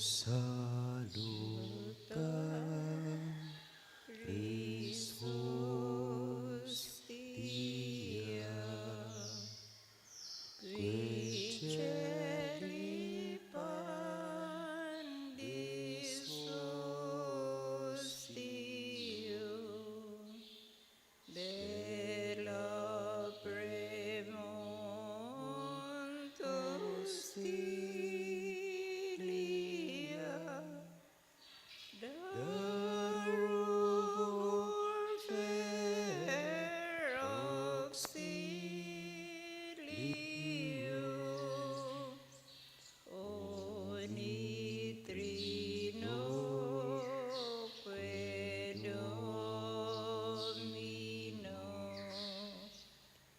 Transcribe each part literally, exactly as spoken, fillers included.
Saluta, Christus Dia, qui celi pandis hostio, Dela premontus tilia, daruvor ferox ilio, Oni trinoque Domino,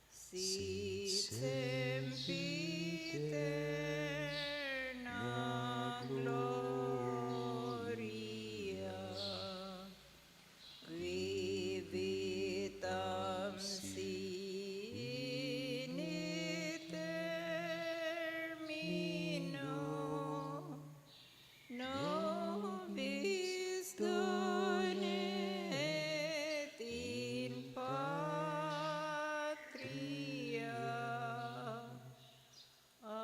sit sempiterna gloria, qui vitam si in termino nobis donet in patria. Amen.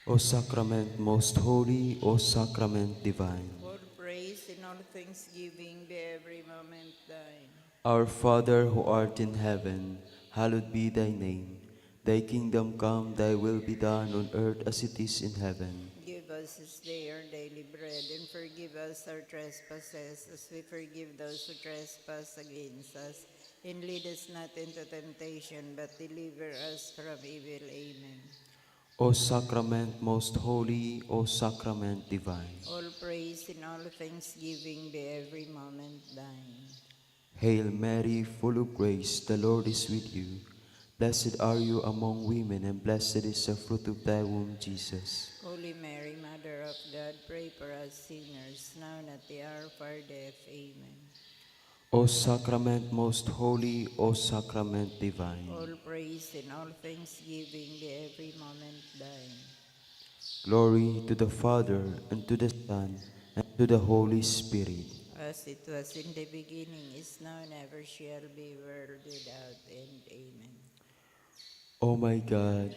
O Sacrament most holy, O Sacrament divine. All praise and all thanksgiving be every moment thine. Our Father who art in heaven, hallowed be thy name. Thy kingdom come, thy will be done on earth as it is in heaven. Give us this day our daily bread, and forgive us our trespasses, as we forgive those who trespass against us. And lead us not into temptation, but deliver us from evil. Amen. O Sacrament most holy, O Sacrament divine. All praise and all thanksgiving be every moment thine. Hail Mary, full of grace, the Lord is with you. Blessed are you among women, and blessed is the fruit of thy womb, Jesus. Holy Mary, Mother of God, pray for us sinners, now and at the hour of our death. Amen. O Sacrament most holy, O Sacrament divine. All praise and all thanksgiving be every moment thine. Glory to the Father, and to the Son, and to the Holy Spirit. As it was in the beginning, is now, and ever shall be, world without end. Amen. Oh my God,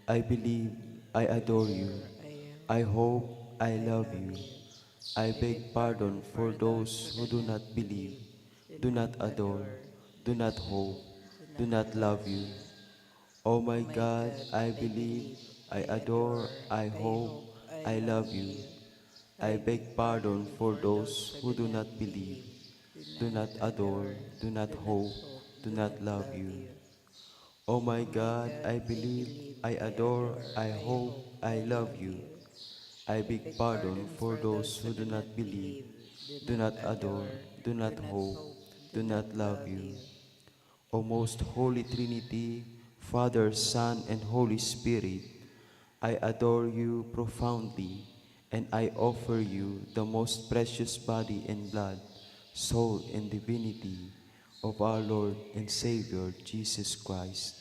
I believe, I adore you. I hope, I love you. I beg pardon for those who do not believe, do not adore, do not hope, do not love you. Oh my God, I believe, I adore, I hope, I love you. I beg pardon for those who do not believe, do not adore, do not hope, do not love you. Oh my God, I believe, I adore, I hope, I love you. I beg pardon for those who do not believe, do not adore, do not hope, do not love you. O most holy Trinity, Father, Son, and Holy Spirit, I adore you profoundly, and I offer you the most precious body and blood, soul, and divinity of our Lord and Savior, Jesus Christ,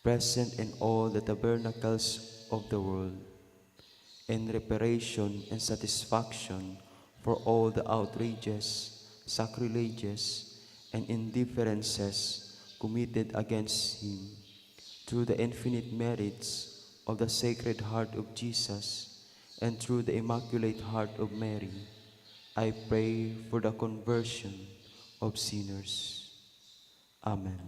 present in all the tabernacles of the world, in reparation and satisfaction for all the outrages, sacrileges, and indifferences committed against him, through the infinite merits of the Sacred Heart of Jesus and through the Immaculate Heart of Mary, I pray for the conversion of sinners. Amen.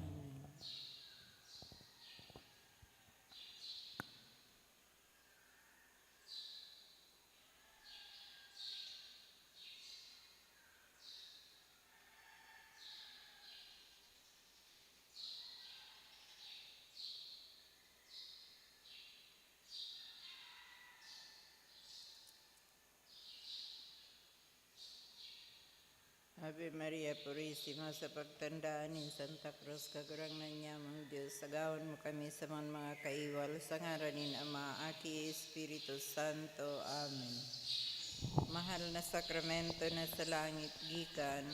Ave Maria Purisima, sa pagtandaan nin Santa Cruz, Kagurangnan nyamong Dios, agawon mo kami sa mga, mga kaiwal, sa ngaran nin Ama, Aki, Espiritu Santo. Amen. Mahal na sakramento na sa langit gikan,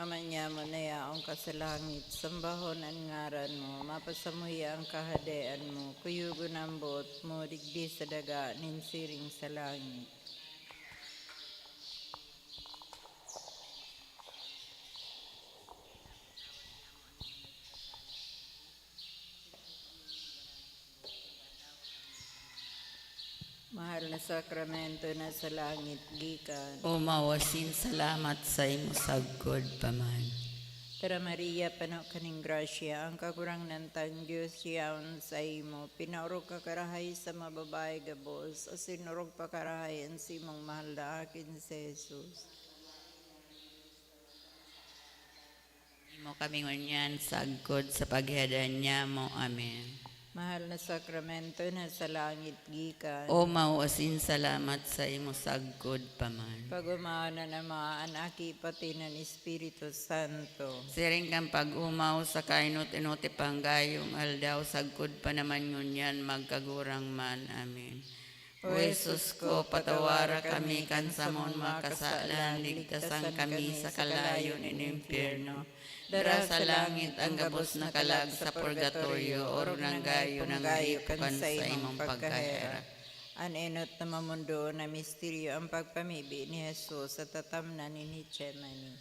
Ama nyamo na yaon ka sa langit, sambahon an ngaran mo, mapasamuya an kahadean mo, kuyogon an boot mo digdi sa daga nin siring sa langit. Mahal na sakramento na sa langit gikan. O mawasin salamat sa imo sagkod pa man. Tara Maria, pano ka ning grasya, ang Kagurangnan tang Dios yaon sa imo. Pinaorog ka karahay sa mga babae gabos, asin orog pa karahay an simong mahal na akin si Jesus. Imo kami ngunyan sagkod sa paghihadan niya mo. Amen. Mahal na sakramento na sa langit gikan. O mao asin salamat sa imo sagkod pa man. Pag-umaon na naman an Aki pati nan Espiritu Santo. Siring kan pag-umaw sa kainot-inoti panggayong aldaw, sagkod pa naman ngunyan, magkagurang man. Amen. O Jesus ko, patawara kami kan samon mga kasalan, ligtasan kami sa kalayo nin impyerno. Dara sa langit ang gabos na kalag sa purgatorio, orog nang gayo nang gayo kan sa imong pagkaherak. An enot na mamundoon na misteryo, ang pagpamibi ni Jesus sa tatamnan nin Getsemani.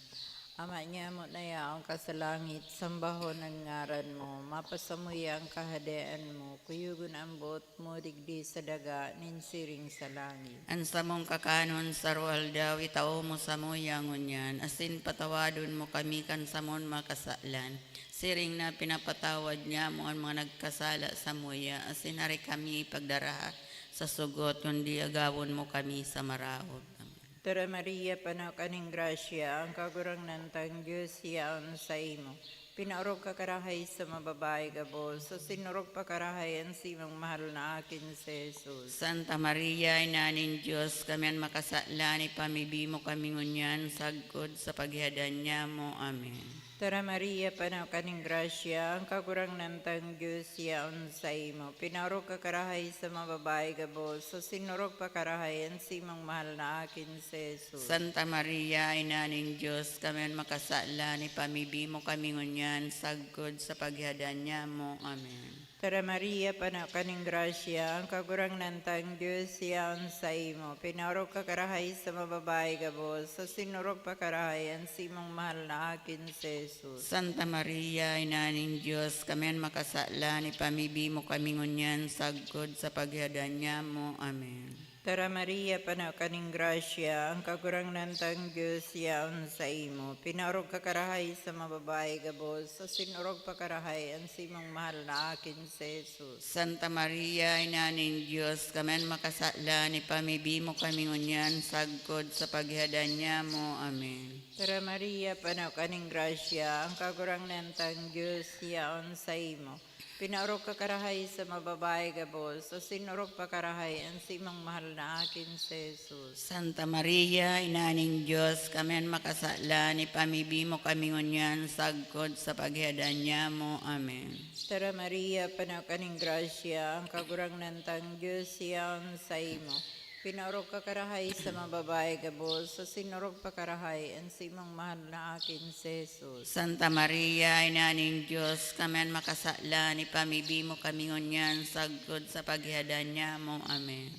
Ama nyamo na yaon ka sa langit, sambahon an ngaran mo, mapasamuya an kahadean mo, kuyogon an boot mo digdi sa daga nin siring sa langit. An samong kakanon sa aroaldaw, itao mo samuya ngunyan, asin patawadon mo kami kan samon mga kasalan, siring na pinapatawad nyamo an mga nagkasala samuya, asin hari kami pagdaraha sa sugot, kundi agawon mo kami sa maraot. Amen. Tara Maria, pano ka ning grasya, ang Kagurangnan tang Dios yaon sa imo. Pinaorog ka karahay sa mga babae gabos, asin orog pa karahay an simong mahal na akin si Jesus. Santa Maria, Ina nin Dios, kami an makasalan, ipamibi mo kami ngunyan sagkod sa paghihadan niya mo. Amen. Tara Maria, pano ka ning grasya, ang Kagurangnan tang Dios yaon sa imo. Pinaorog ka karahay sa mga babae gabos, asin orog pa karahay an simong mahal na akin si Jesus. Santa Maria, Ina nin Dios, kami an makasalan, ipamibi mo kami ngunyan sagkod sa paghihadan niya mo. Amen. Tara Maria, pano ka ning grasya, ang Kagurangnan tang Dios yaon sa imo. Pinaorog ka karahay sa mga babae gabos, asin orog pa karahay an simong mahal na akin si Jesus. Santa Maria, Ina nin Dios, kami an makasalan, ipamibi mo kami ngunyan sagkod sa paghihadan niya mo. Amen. Tara Maria, pano ka ning grasya, ang Kagurangnan tang Dios yaon sa imo. Pinaorog ka karahay sa mga babae gabos, asin orog pa karahay an simong mahal na akin si Jesus. Santa Maria, Ina nin Dios, kami an makasalan, ipamibi mo kami ngunyan sagkod sa paghihadan niya mo. Amen. Tara Maria, pano ka ning grasya, ang Kagurangnan tang Dios yaon sa imo. Pinaorog ka karahay sa mga babae gabos, asin orog pa karahay an simong mahal na akin si Jesus. Santa Maria, Ina nin Dios, kami an makasalan, ipamibi mo kami ngunyan sagkod sa paghihadan niya mo. Amen. Tara Maria, pano ka ning grasya, ang Kagurangnan tang Dios yaon sa imo. Pinaorog ka karahay sa mga babae gabos, asin orog pa karahay an simong mahal na akin si Jesus. Santa Maria, Ina nin Dios, kami an makasalan, ipamibi mo kami ngunyan sagkod sa paghihadan niya mo. Amen.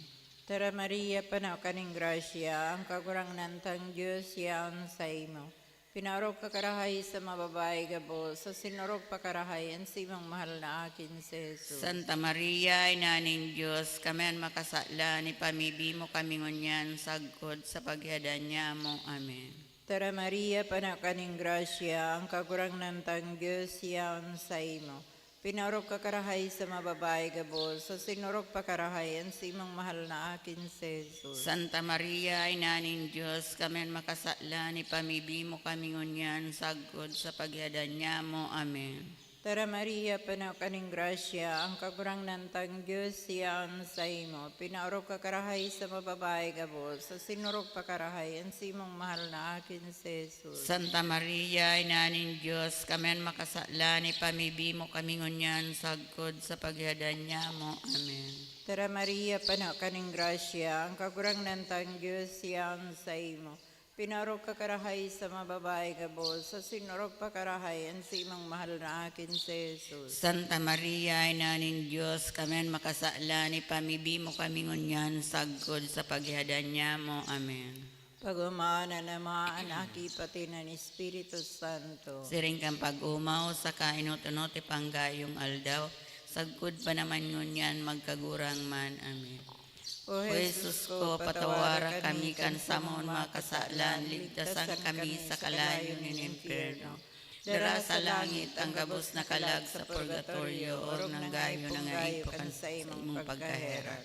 Tara Maria, pano ka ning grasya, ang Kagurangnan tang Dios yaon sa imo. Pinaorog ka karahay sa mga babae gabos, asin orog pa karahay an simong mahal na akin si Jesus. Santa Maria, Ina nin Dios, kami an makasalan, ipamibi mo kami ngunyan sagkod sa paghihadan niya mo. Amen. Tara Maria, pano ka ning grasya, ang Kagurangnan tang Dios yaon sa imo. Pinaorog ka karahay sa mga babae gabos, asin orog pa karahay an simong mahal na akin si Jesus. Santa Maria, Ina nin Dios, kami an makasalan, ipamibi mo kami ngunyan sagkod sa paghihadan niya mo. Amen. Tara Maria, pano ka ning grasya, ang Kagurangnan tang Dios yaon sa imo. Pinaorog ka karahay sa mga babae gabos, asin orog pa karahay an simong mahal na akin si Jesus. Santa Maria, Ina nin Dios, kami an makasalan, ipamibi mo kami ngunyan sagkod sa paghihadan niya mo. Amen. Tara Maria, pano ka ning grasya, ang Kagurangnan tang Dios yaon sa imo. Pinaorog ka karahay sa mga babayi gabos, asin orog pa karahay an saimong mahal na aki si Jesus. Santa Maria, Ina nin Dios, kami an makasalan, ipamibi mo kami ngunyan sagkod sa paghihadan nyamo. Amen. Pag-omaw an Ama, an Aki, pati an Espiritu Santo. Siring kan pag-omaw, sa kainot-inot ipang gayong aldaw, sagkod pa naman ngunyan, magkagurang man. Amen. O Jesus ko, patawara kami kan samon mga kasalan, ligtasan kami sa kalayo nin impyerno. Dara sa langit ang gabos na kalag sa purgatorio, orog na gayo na ngaipo kan saimong pagkaherak.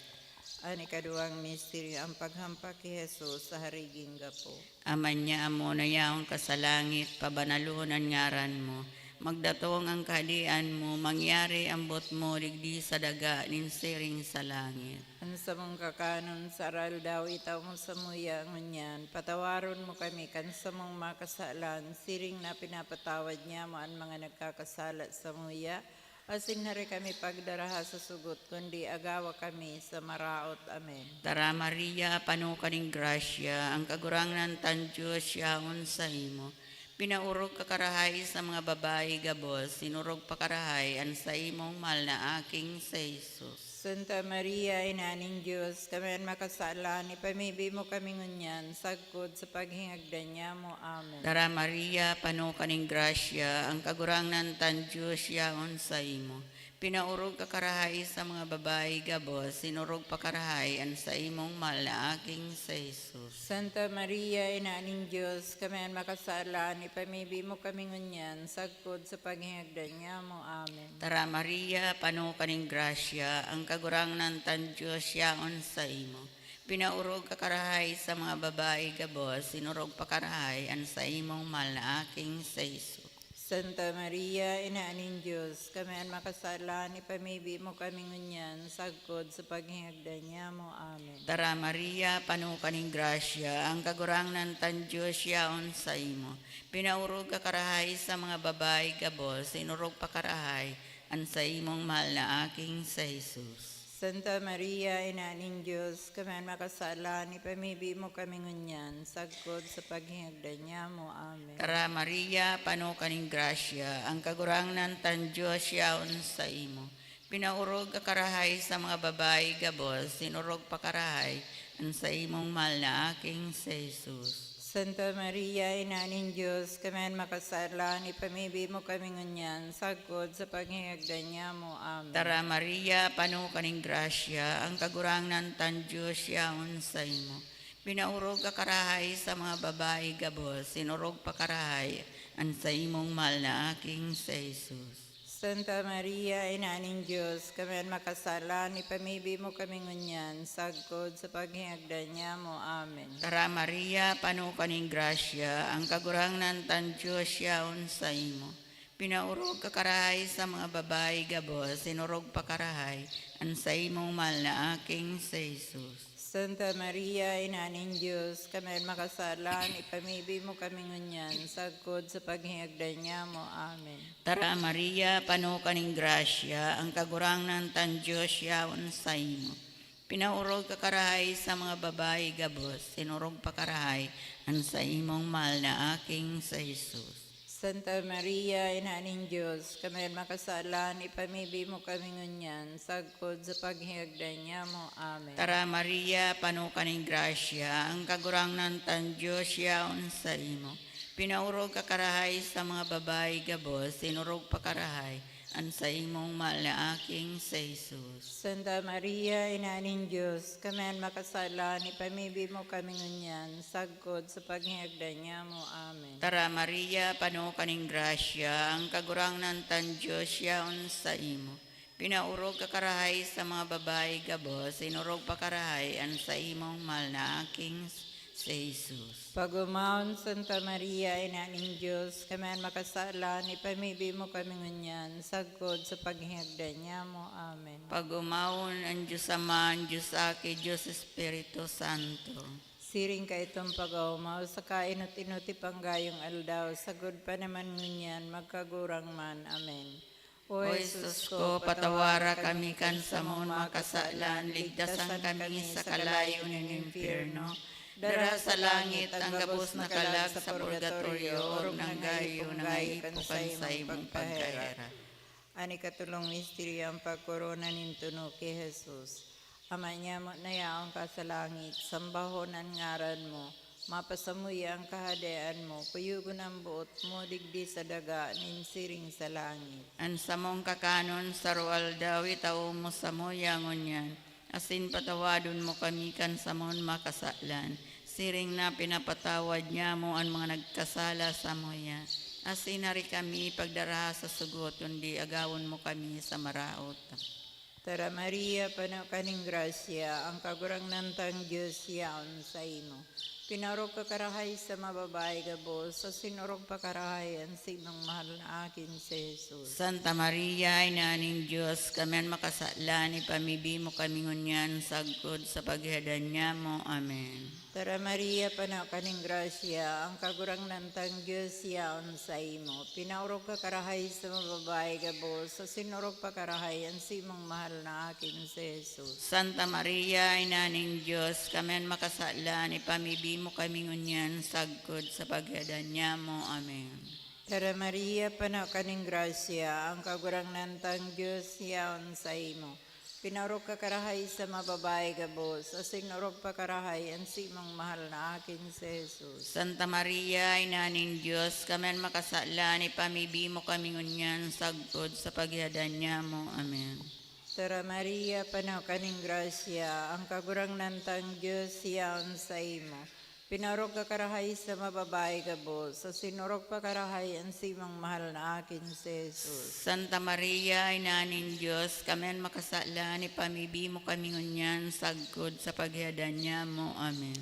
An ikaduwang misteryo, ang paghampak ki Jesus sa hariging gapo. Ama niya, amo na yaon ka sa langit, pabanalon an ngaran mo. Magdatong ang kahadian mo, mangyari ang boot mo digdi sa daga nin siring sa langit. An samong kakanon sa aroaldaw, itao mo samuya ngunyan. Patawaron mo kami kan samong mga kasalan, siring na pinapatawad nyamo an mga nagkakasala samuya. Asin hari kami pagdaraha sa sugot, kundi agawa kami sa maraot. Amen. Tara, Maria, pano ka nin grasya, ang Kagurangnan tan Dios yaon saimo. Pinaorog ka karahay sa mga babayi gabos, sinorog pa karahay an saimong mahal na aking si Jesus. Santa Maria, Ina nin Dios, kami an makasalan, ipamibi mo kami ngunyan, sagkod sa paghingagdan nyamo. Amen. Tara, Maria, pano ka nin grasya, ang Kagurangnan tan Dios yaon saimo. Pinaorog ka karahay sa mga babayi gabos, sinorog pa karahay an saimong mahal na aking si Jesus. Santa Maria, Ina nin Dios, kami an makasalan, ipamibi mo kami ngunyan, sagkod sa paghingagdan nyamo. Amen. Tara, Maria, pano ka nin grasya, ang Kagurangnan tan Dios yaon saimo. Pinaorog ka karahay sa mga babayi gabos, sinorog pa karahay an saimong mahal na aking si Jesus. Santa Maria, Ina nin Dios, kami an makasalan, ipamibi mo kami ngunyan, sagkod sa paghingagdan nyamo. Amen. Tara, Maria, pano ka nin grasya, ang Kagurangnan tan Dios yaon saimo. Pinaorog ka karahay sa mga babayi gabos, sinorog pa karahay an saimong mahal na aking si Jesus. Santa Maria, Ina nin Dios, kami an makasalan, ipamibi mo kami ngunyan, sagkod sa paghingagdan nyamo. Amen. Tara, Maria, pano ka nin grasya, ang Kagurangnan tan Dios yaon saimo. Pinaorog ka karahay sa mga babayi gabos, sinorog pa karahay an saimong mahal na aking si Jesus. Santa Maria, Ina nin Dios, kami an makasalan, ipamibi mo kami ngunyan, sagkod sa paghingagdan nyamo. Amen. Tara, Maria, pano ka nin grasya, ang Kagurangnan tan Dios yaon saimo. Pinaorog ka karahay sa mga babayi gabos, sinorog pa karahay an saimong mahal na aking si Jesus. Santa Maria, Ina nin Dios, kami an makasalan, ipamibi mo kami ngunyan, sagkod sa paghingagdan nyamo. Amen. Tara, Maria, pano ka nin grasya, ang Kagurangnan tan Dios yaon saimo. Pinaorog ka karahay sa mga babayi gabos, sinorog pa karahay an saimong mahal na aking si Jesus. Santa Maria, Ina nin Dios, kami an makasalan, ipamibi mo kami ngunyan, sagkod sa paghingagdan nyamo. Amen. Tara, Maria, pano ka nin grasya, ang Kagurangnan tan Dios yaon saimo. Pinaorog ka karahay sa mga babayi gabos, sinorog pa karahay an saimong mahal na aking si Jesus. Santa Maria, Ina nin Dios, kami an makasalan, ipamibi mo kami ngunyan, sagkod sa paghingagdan nyamo. Amen. Tara, Maria, pano ka nin grasya, ang Kagurangnan tan Dios yaon saimo. Pinaorog ka karahay sa mga babayi gabos, sinorog pa karahay an saimong mahal na aking si Jesus. Santa Maria, Ina nin Dios, kami an makasalan, ipamibi mo kami ngunyan, sagkod sa paghingagdan nyamo. Amen. Tara, Maria, pano ka nin grasya, ang Kagurangnan tan Dios yaon saimo. Pinaorog ka karahay sa mga babayi gabos, sinorog pa karahay an saimong mahal na aking si Jesus. Pag-omawon, Santa Maria, Ina nin Dios, kami an makasalan, ipamibi mo kami ngunyan, sagkod sa paghingagdan nyamo. Amen. Pag-omawon an Dios Ama, an Dios Aki, Dios Espiritu Santo. Siring kaitong pag-oomaw sa kainot-inot ipang gayong aldaw, sagkod pa naman ngunyan, magkagurang man. Amen. O Jesus ko, patawara kami kan samong mga kasalan, ligtasan kami sa kalayo nin impyerno. Dara sa langit ang gabos na kalag sa purgatorio, orog nang gayo na nga ipo kan saimong pagkaherak. An ikatolong misteryo, ang pagkorona nin tunok ki Jesus. Ama nyamo na yaon ka sa langit, sambahon an ngaran mo. Mapasamuya an Kahadean mo, kuyogon an boot mo digdi sa daga nin siring sa langit. An samong kakanon sa aroaldaw itao mo samuya ngunyan, asin patawadon mo kami kan samon makasalan, siring na pinapatawad nyamo an mga nagkasala samuya. Asin hari kami pagdaraha sa sugot, kundi agawon mo kami sa maraot. Tara, Maria, pano ka nin grasya, ang Kagurangnan tang Dios yaon saimo. Pinaorog ka karahay sa mga babayi gabos, asin orog pa karahay an simong mahal na akin si Jesus. Santa Maria, Ina nin Dios, kami an makasalan, ipamibi mo kami ngunyan sagkod sa paghihadan nyamo. Amen. Tara, Maria, pano ka nin grasya, ang Kagurangnan tang Dios yaon saimo. Pinaorog ka karahay sa mga babayi gabos, asin orog pa karahay an simong mahal na akin si Jesus. Santa Maria, Ina nin Dios, kami an makasalan, ipamibi mo kami ngunyan sagkod sa paghihadan nyamo. Amen. Tara, Maria, pano ka nin grasya, ang Kagurangnan tang Dios yaon saimo. Pinaorog ka karahay sa mga babayi gabos, asin orog pa karahay an simong mahal na akin si Jesus. Santa Maria, Ina nin Dios, kami an makasalan, ipamibi mo kami ngunyan sagkod sa paghihadan nyamo. Amen. Tara, Maria, pano ka nin grasya, ang Kagurangnan tang Dios yaon saimo. Pinaorog ka karahay sa mga babayi gabos, asin orog pa karahay an simong mahal na akin si Jesus. Santa Maria, Ina nin Dios, kami an makasalan, ipamibi mo kami ngunyan sagkod sa paghihadan nyamo. Amen.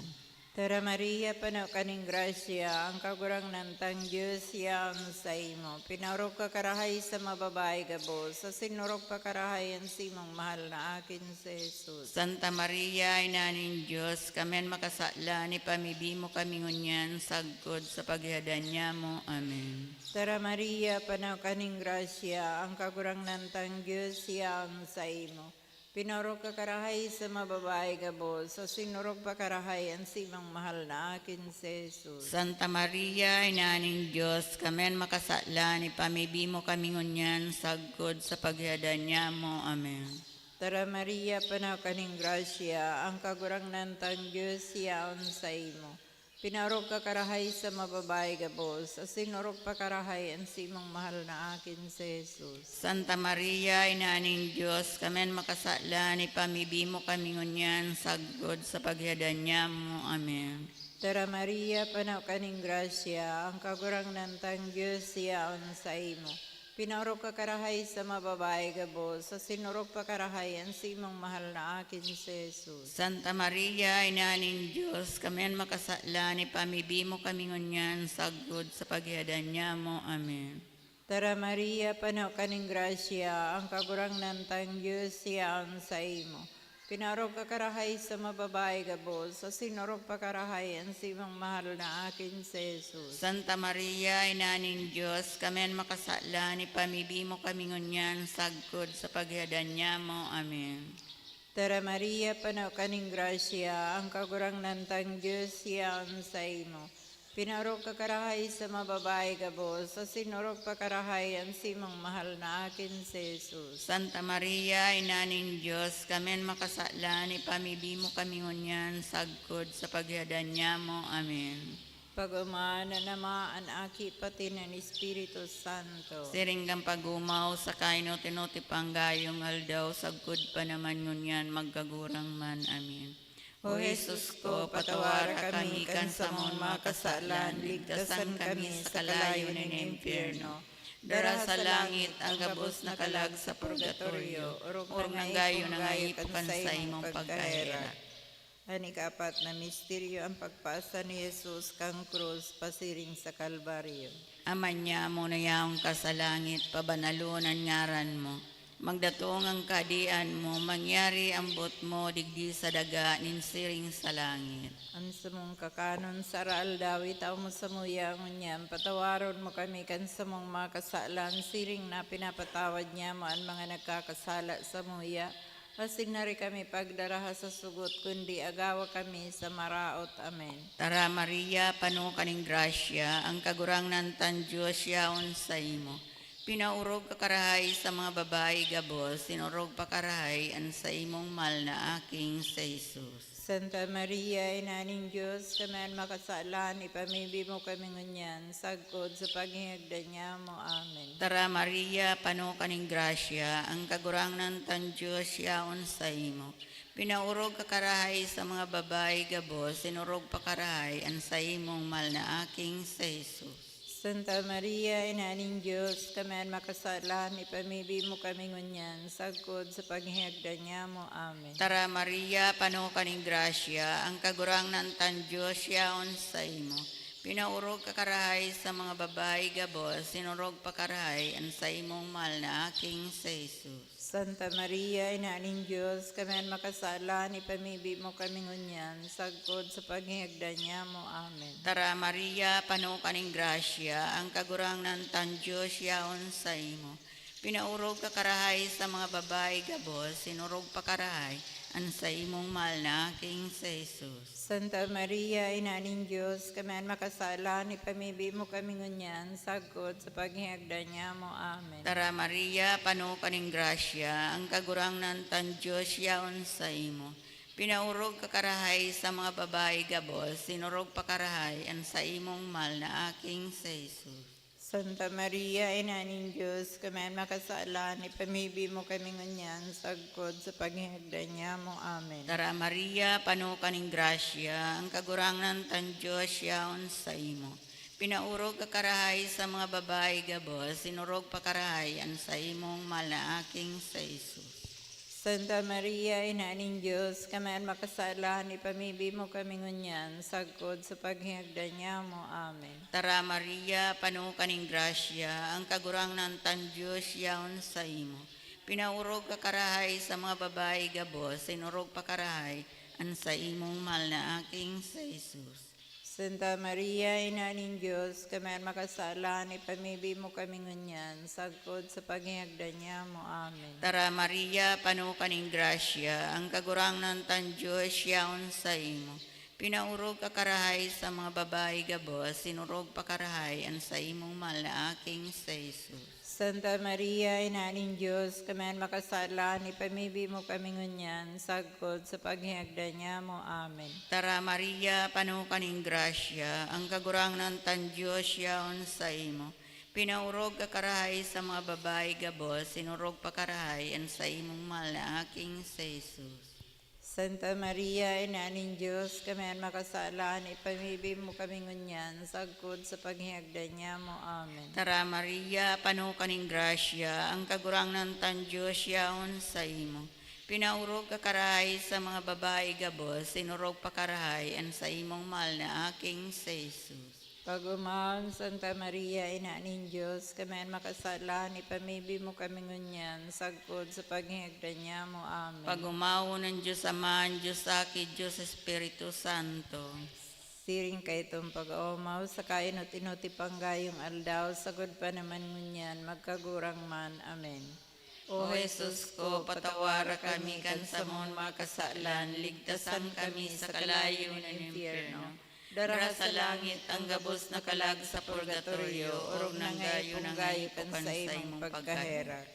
Tara, Maria, pano ka nin grasya, ang Kagurangnan tang Dios yaon saimo. Pinaorog ka karahay sa mga babayi gabos, asin orog pa karahay an simong mahal na akin si Jesus. Santa Maria, Ina nin Dios, kami an makasalan, ipamibi mo kami ngunyan sagkod sa paghihadan nyamo. Amen. Tara, Maria, pano ka nin grasya, ang Kagurangnan tang Dios yaon saimo. Pinaorog ka karahay sa mga babayi gabos, asin orog pa karahay an simong mahal na akin si Jesus. Santa Maria, Ina nin Dios, kami an makasalan, ipamibi mo kami ngunyan sagkod sa paghihadan nyamo. Amen. Tara, Maria, pano ka nin grasya, ang Kagurangnan tang Dios yaon saimo. Pinaorog ka karahay sa mga babayi gabos, asin orog pa karahay an simong mahal na akin si Jesus. Santa Maria, Ina nin Dios, kami an makasalan, ipamibi mo kami ngunyan sagkod sa paghihadan nyamo. Amen. Tara, Maria, pano ka nin grasya, ang Kagurangnan tang Dios yaon saimo. Pinaorog ka karahay sa mga babayi gabos, asin orog pa karahay an simong mahal na akin si Jesus. Santa Maria, Ina nin Dios, kami an makasalan, ipamibi mo kami ngunyan sagkod sa paghihadan nyamo. Amen. Tara, Maria, pano ka nin grasya, ang Kagurangnan tang Dios yaon saimo. Pinaorog ka karahay sa mga babayi gabos, asin orog pa karahay an simong mahal na akin si Jesus. Santa Maria, Ina nin Dios, kami an makasalan, ipamibi mo kami ngunyan sagkod sa paghihadan nyamo. Amen. Tara, Maria, pano ka nin grasya, ang Kagurangnan tang Dios yaon saimo. Pinaorog ka karahay sa mga babayi gabos, asin orog pa karahay an simong mahal na akin si Jesus. Santa Maria, Ina nin Dios, kami an makasalan, ipamibi mo kami ngunyan sagkod sa paghihadan nyamo. Amen. Pag-omahan an Ama, an Aki, pati an Espiritu Santo. Siring kan pag-omaw sa kainoti-noti pang gayong aldaw, sagkod pa naman ngunyan, magkagurang man. Amen. O Jesus ko, patawara kami kan samong mga kasalan, ligtasan kami sa kalayo nin impyerno. Dara sa langit ang gabos na kalag sa purgatorio, orog na gayo na nga ipo kan saimong pagkaherak. An ikaapat na misteryo, ang pagpasa ni Jesus kan krus pasiring sa Kalbaryo. Ama nyamo na yaon ka sa langit, pabanalon an ngaran mo. Magdatong an Kahadean mo, mangyari an boot mo digdi sa daga nin siring sa langit. An samong kakanon sa araaldaw, itao mo samuya ngunyan, patawaron mo kami kan samong mga kasalan, siring na pinapatawad nyamo an mga nagkakasala samuya. Asin nari kami pagdaraha sa sugot, kundi agawa kami sa maraot. Amen. Tara, Maria, pano ka ning grasya, ang Kagurangnan tan Dios yaon saimo. Pinaorog ka karahay sa mga babayi gabos, sinorog pa karahay an saimong mal na aking si Jesus. Santa Maria, Ina nin Dios, kami an makasalan, ipamibi mo kami ngunyan, sagkod sa paghingagdan nyamo. Amen. Tara, Maria, pano ka ning grasya, ang Kagurangnan tan Dios yaon saimo. Pinaorog ka karahay sa mga babayi gabos, sinorog pa karahay an saimong mal na aking si Jesus. Santa Maria, Ina nin Dios, kami an makasalan, ipamibi mo kami ngunyan, sagkod sa paghingagdan nyamo. Amen. Tara, Maria, pano ka ning grasya, ang Kagurangnan tan Dios yaon saimo. Pinaorog ka karahay sa mga babayi gabos, sinorog pa karahay an saimong mal na aking si Jesus. Santa Maria, Ina nin Dios, kami an makasalan, ipamibi mo kami ngunyan, sagkod sa paghingagdan nyamo. Amen. Tara, Maria, pano ka ning grasya, ang Kagurangnan tan Dios yaon saimo. Pinaorog ka karahay sa mga babayi gabos, sinorog pa karahay an saimong mal na aking si Jesus. Santa Maria, Ina nin Dios, kami an makasalan, ipamibi mo kami ngunyan, sagkod sa paghingagdan nyamo. Amen. Tara, Maria, pano ka ning grasya, ang Kagurangnan tan Dios yaon saimo. Pinaorog ka karahay sa mga babayi gabos, sinorog pa karahay an saimong mal na aking si Jesus. Santa Maria, Ina nin Dios, kami an makasalan, ipamibi mo kami ngunyan, sagkod sa paghingagdan nyamo. Amen. Tara, Maria, pano ka ning grasya, ang Kagurangnan tan Dios yaon saimo. Pinaorog ka karahay sa mga babayi gabos, sinorog pa karahay an saimong mal na aking si Jesus. Santa Maria, Ina nin Dios, kami an makasalan, ipamibi mo kami ngunyan, sagkod sa paghingagdan nyamo. Amen. Tara, Maria, pano ka ning grasya, ang Kagurangnan tan Dios yaon saimo. Pinaorog ka karahay sa mga babayi gabos, sinorog pa karahay an saimong mal na aking si Jesus. Santa Maria, Ina nin Dios, kami an makasalan, ipamibi mo kami ngunyan, sagkod sa paghingagdan nyamo. Amen. Tara, Maria, pano ka ning grasya, ang Kagurangnan tan Dios yaon saimo. Pinaorog ka karahay sa mga babayi gabos, sinorog pa karahay an saimong mal na aking si Jesus. Santa Maria, Ina nin Dios, kami an makasalan, ipamibi mo kami ngunyan, sagkod sa paghingagdan nyamo. Amen. Tara, Maria, pano ka ning grasya, ang Kagurangnan tan Dios yaon saimo. Pinaorog ka karahay sa mga babayi gabos, sinorog pa karahay an saimong mal na aking si Jesus. Santa Maria, Ina nin Dios, kami an makasalan, ipamibi mo kami ngunyan, sagkod sa paghingagdan nyamo. Amen. Tara, Maria, pano ka ning grasya, ang Kagurangnan tan Dios yaon saimo. Pinaorog ka karahay sa mga babayi gabos, sinorog pa karahay an saimong mal na aking si Jesus. Pag-omawon, Santa Maria, Ina nin Dios, kami an makasalan, ipamibi mo kami ngunyan, sagkod sa paghingagdan nyamo. Amen. Pag-omawon an Dios Ama, an Dios Aki, Dios Espiritu Santo. Siring kaitong pag-oomaw sa kainot-inoti panggayong aldaw, sagod pa naman ngunyan, magkagurang man. Amen. O Jesus ko, patawara kami kan samong mga kasalan, ligtasan kami sa kalayo nin impyerno. Dara sa langit ang gabos na kalag sa purgatorio, orog nang gayo nang gayo kan saimong pagkaherak.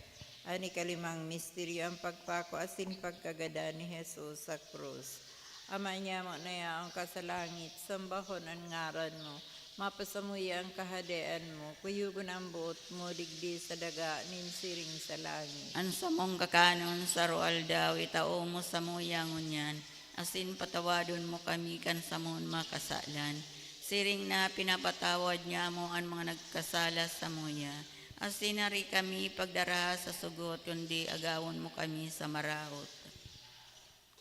An ikalimang misteryo, ang pagpako asin pagkagadan ni Jesus sa krus. Ama nyamo na yaon ka sa langit, sambahon an ngaran mo. Mapasamuya an kahadean mo, kuyogon an boot mo digdi sa daga nin siring sa langit. An samong kakanon sa aroaldaw itao mo samuya ngunyan, asin patawadon mo kami kan samon mga kasalan, siring na pinapatawad nyamo an mga nagkasala samuya. Asin hari kami pagdaraha sa sugot, kundi agawon mo kami sa maraot.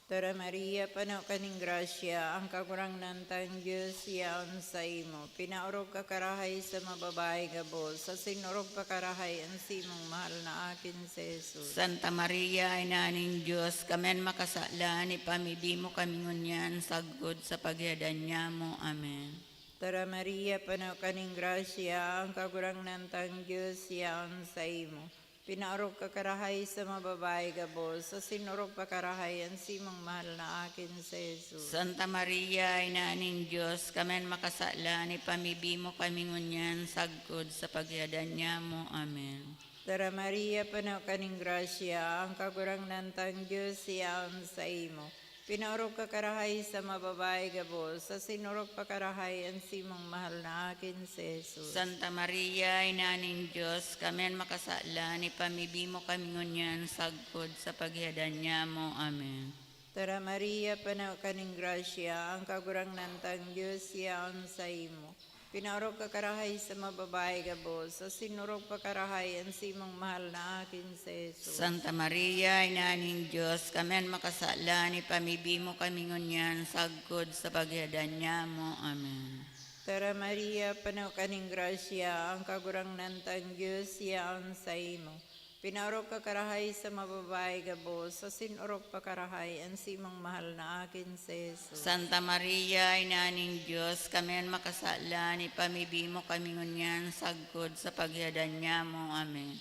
Tara, Maria, pano ka nin grasya, ang Kagurangnan tang Dios yaon saimo. Pinaorog ka karahay sa mga babayi gabos, asin orog pa karahay an simong mahal na akin si Jesus. Santa Maria, Ina nin Dios, kami an makasalan, ipamibi mo kami ngunyan sagkod sa paghihadan nyamo. Amen. Tara, Maria, pano ka nin grasya, ang Kagurangnan tang Dios yaon saimo. Pinaorog ka karahay sa mga babayi gabos, asin orog pa karahay an simong mahal na akin si Jesus. Santa Maria, Ina nin Dios, kami an makasalan, ipamibi mo kami ngunyan sagkod sa paghihadan nyamo. Amen. Tara Maria, pano ka nin grasya, ang Kagurangnan tang Dios yaon saimo. Pinaorog ka karahay sa mga babayi gabos, asin orog pa karahay an simong mahal na akin si Jesus. Santa Maria, Ina nin Dios, kami an makasalan, ipamibi mo kami ngunyan sagkod sa paghihadan nyamo. Amen. Tara Maria, pano ka nin grasya, ang Kagurangnan tang Dios yaon saimo. Pinaorog ka karahay sa mga babayi gabos, asin orog pa karahay an simong mahal na akin si Jesus. Santa Maria, Ina nin Dios, kami an makasalan, ipamibi mo kami ngunyan sagkod sa paghihadan nyamo. Amen. Tara Maria, pano ka nin grasya, ang Kagurangnan tang Dios yaon saimo. Pinaorog ka karahay sa mga babayi gabos, asin orog pa karahay an simong mahal na akin si Jesus. Santa Maria, Ina nin Dios, kami an makasalan, ipamibi mo kami ngunyan sagkod sa paghihadan nyamo. Amen.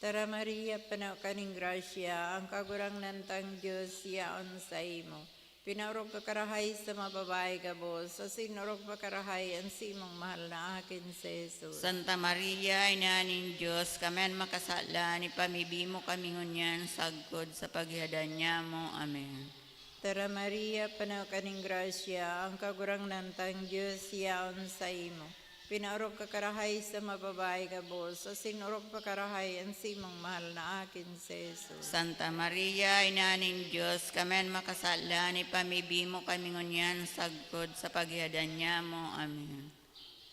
Tara Maria, pano ka nin grasya, ang Kagurangnan tang Dios yaon saimo. Pinaorog ka karahay sa mga babayi gabos, asin orog pa karahay an simong mahal na akin si Jesus. Santa Maria, Ina nin Dios, kami an makasalan, ipamibi mo kami ngunyan sagkod sa paghihadan nyamo. Amen. Tara Maria, pano ka nin grasya, ang Kagurangnan tang Dios yaon saimo. Pinaorog ka karahay sa mga babayi gabos, asin orog pa karahay an simong mahal na akin si Jesus. Santa Maria, Ina nin Dios, kami an makasalan, ipamibi mo kami ngunyan sagkod sa paghihadan nyamo. Amen.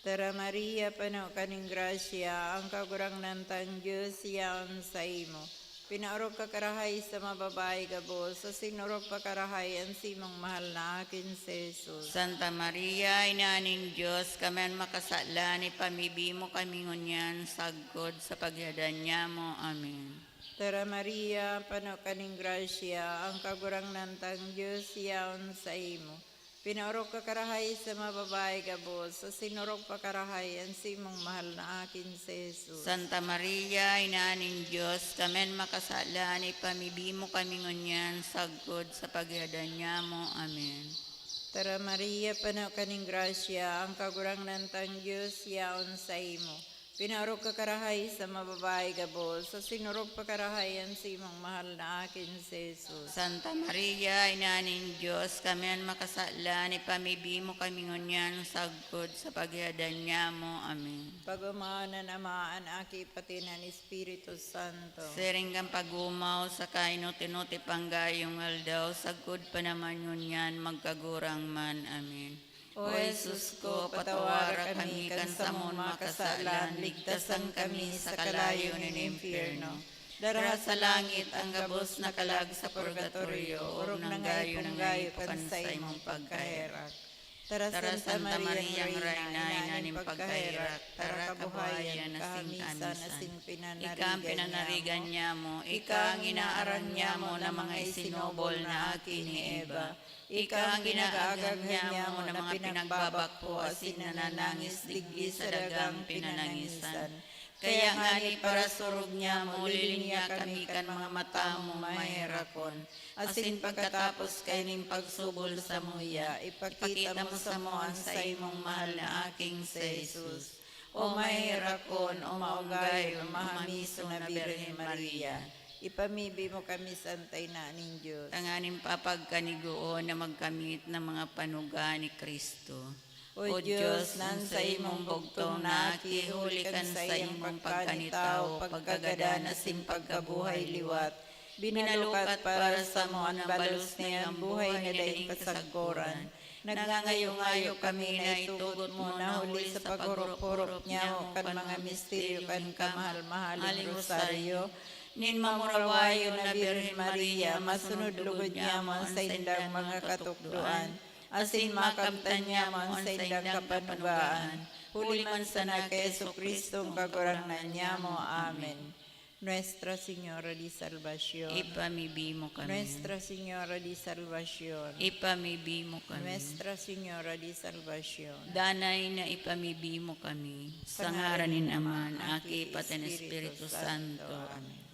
Tara Maria, pano ka nin grasya, ang Kagurangnan tang Dios yaon saimo. Pinaorog ka karahay sa mga babayi gabos, asin orog pa karahay an simong mahal na akin si Jesus. Santa Maria, Ina nin Dios, kami an makasalan, ipamibi mo kami ngunyan sagkod sa paghihadan nyamo. Amen. Tara Maria, pano ka nin grasya, ang Kagurangnan tang Dios yaon saimo. Pinaorog ka karahay sa mga babayi gabos, asin orog pa karahay an simong mahal na akin si Jesus. Santa Maria, Ina nin Dios, kami an makasalan, ipamibi mo kami ngunyan sagkod sa paghihadan nyamo. Amen. Tara Maria, pano ka nin grasya, ang Kagurangnan tang Dios yaon saimo. Pinaorog ka karahay sa mga babayi gabos, asin orog pa karahay an simong mahal na akin si Jesus. Santa Maria, Ina nin Dios, kami an makasalan, ipamibi mo kami ngunyan sagkod sa paghihadan nyamo. Amen. Pag-omaon an Ama, an Aki, pati an Espiritu Santo. Siring kan pag-omaw sa kainot-inot panggayong aldaw, sagkod pa naman ngunyan, magkagurang man. Amen. O Jesus ko, patawara kami kan samong mga kasalan, ligtasan kami sa kalayo nin impyerno. Dara sa langit an gabos na kalag sa purgatorio, orog na gayo-gayo pa kan saimong pagkaherak. Tara, Santa Maria, Reyna, Ina nin pagkaherak, tara kabuhayan asin kahamisan, asin pinanarigan. Ika an pinanarigan nyamo, ika an inaaram nyamo na mga isinobol na aki ni Eva. Ika an ginagaagag nyamo na mga pinagbabakpo asin nananangis digdi sa dagang pinanangisan. Kaya ngani, parasurog nyamo, lilinya kami kan mga mata mo maherakon, asin pagkatapos kaining pagsubol samuya, ipakita mo samo an saimong mahal na aking si Jesus. O maherakon, o maunggay, o mahamiso na Birhen Maria, ipamibi mo kami, Santa Ina nin Dios, tanganing papagkanigoon na magkamit na mga panuga ni Cristo. O Dios, na an saimong bugtong na aki, huli kan saimong pagkanitawo, pagkagadan asin pagkabuhay liwat, binalukat para samo an balos na buhay na daing kasagkoran. Nagngangayo-ngayo kami na itugot mo na huli sa paghurup-hurup nyamo kan mga misteryo kan kamahal-mahaling rosaryo nin mamurawayon na Birhen Maria, masunod lugod nyamo an saindang mga katukdoan, asin makamtan nyamo an saindang kapanugaan, huli man sana ki Jesu-Cristo an Kagurangnan nyamo. Amen. Nuestra Señora de Salvacion. Ipamibi mo kami. Nuestra Señora de Salvacion. Ipamibi mo kami. Nuestra Señora de Salvacion. Danay na ipamibi mo kami. Sa ngaran nin Ama, Aki, pati nin Espiritu Santo. Amen.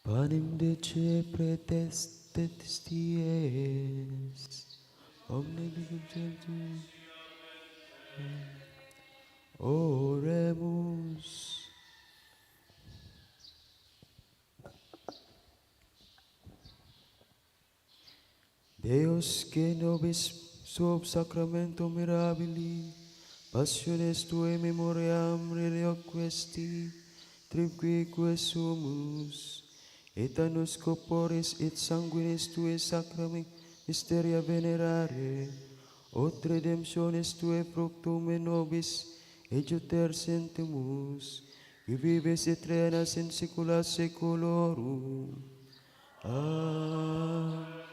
Panem dece praetetis dies, omne Oremus. Deus, que nobis sub sacramentum mirabili passiones tuae memoriam reloquesti, tribuque sumus, et annos corporis et sanguinis tuae sacramentum mysteria venerare, ut redemptionis tuae fructum in nobis ejute sentimus, qui vives et renas in saecula saeculorum. Amen.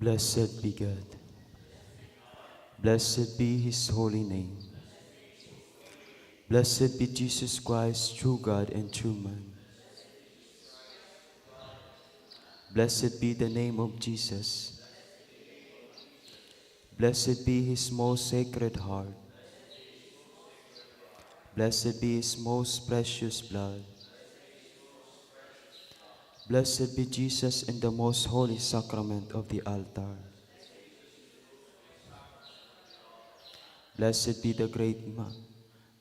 Blessed be God. Blessed be his holy name. Blessed be Jesus Christ, true God and true man. Blessed be the name of Jesus. Blessed be his most sacred heart. Blessed be his most precious blood. Blessed be Jesus in the most holy sacrament of the altar. Blessed be the great ma-,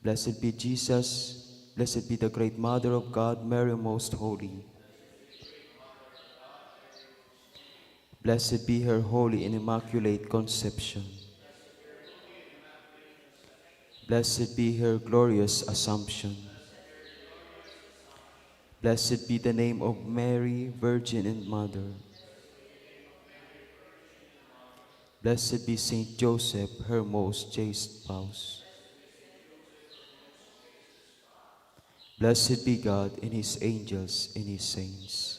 blessed be Jesus, blessed be the great Mother of God, Mary Most Holy. Blessed be her holy and immaculate conception. Blessed be her glorious assumption. Blessed be the name of Mary, Virgin and Mother. Blessed be Saint Joseph, her most chaste spouse. Blessed be God and his angels and his saints.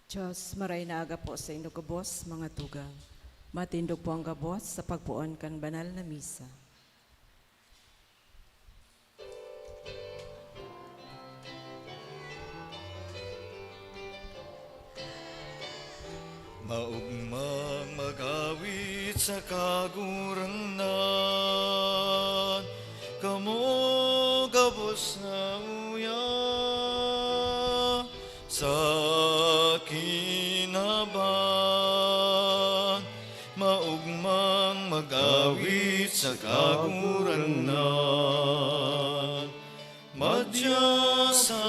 Diyos, maray na aga po saindo gabos, mga tugang. Matindog po ang gabos sa pagpoon kan banal na misa. Maogmang mag-awit sa Kagurangnan, kamo gabos na uya sa kinaban. Maogmang mag-awit sa Kagurangnan. Madya sa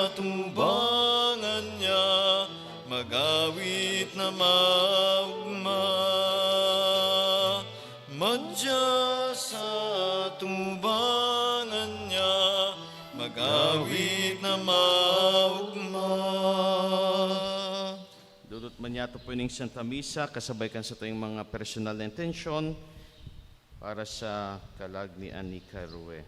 atubangan niya, mag-awit na maogma. Madya sa atubangan niya, mag-awit na maogma. Dodot man yato po ining Santa Misa, kasabay kan satuyang mga personal na intensyon para sa kalag ni Anika Rue.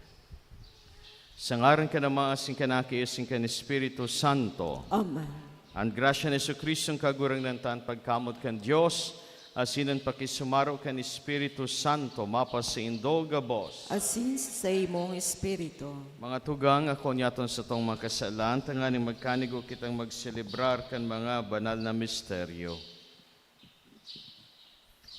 Sa ngaran kan Ama, asin kan Aki, asin kan Espiritu Santo. Amen. An grasya ni Jesu-Cristo, an Kagurangnan ta, an pagkamoot kan Dios, asin an pakisumaro kan Espiritu Santo, mapasaindo gabos. Asin sa saimong espiritu. Mga tugang, akoon niyato an satong mga kasalan, tanganing magkanigo kitang magselebrar kan mga banal na misteryo.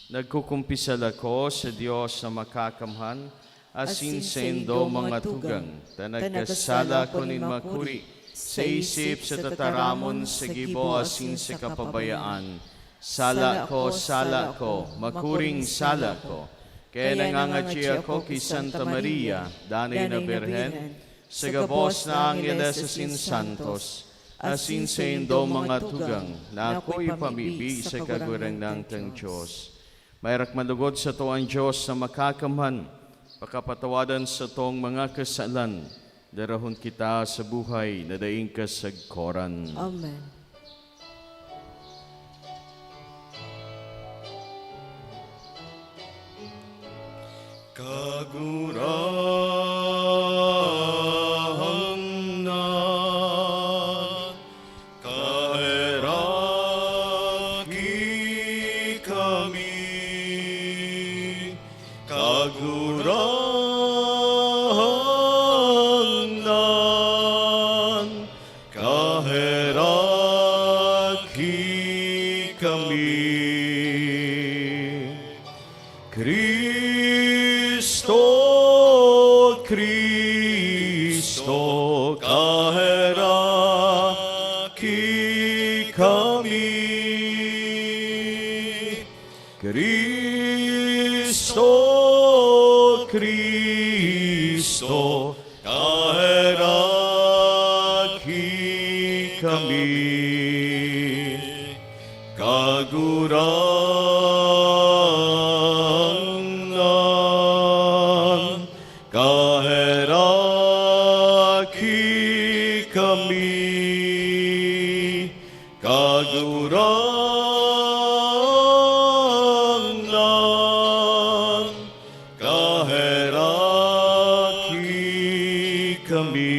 Nagkukumpisal ako sa Dios na Makakamhan, asin saindo mga tugang, ta nagkasala ako nin makuri, sa isip, sa tataramon, sa gibo, asin sa kapabayaan. Sala ko, sala ko, makuring sala ko. Kaya nangangadyi ako ki Santa Maria, danay na Birhen, sa gabos na angeles asin santos, asin saindo mga tugang, na ako ipamibi sa Kagurangnan kan Dios. Maherak man lugod sato an Dios na Makakamhan, pakapatawadan satong mga kasalan, darahon kita sa buhay na daing kasagkoran. Amen. Kagurangnan, kaheraki kami. Kagurangnan, kaheraki kami. Cristo, Cristo, kaheraki kami. Cristo, Cristo, kaheraki kami. Kagurangnan, kaheraki kami. Kagurangnan, kaheraki kami.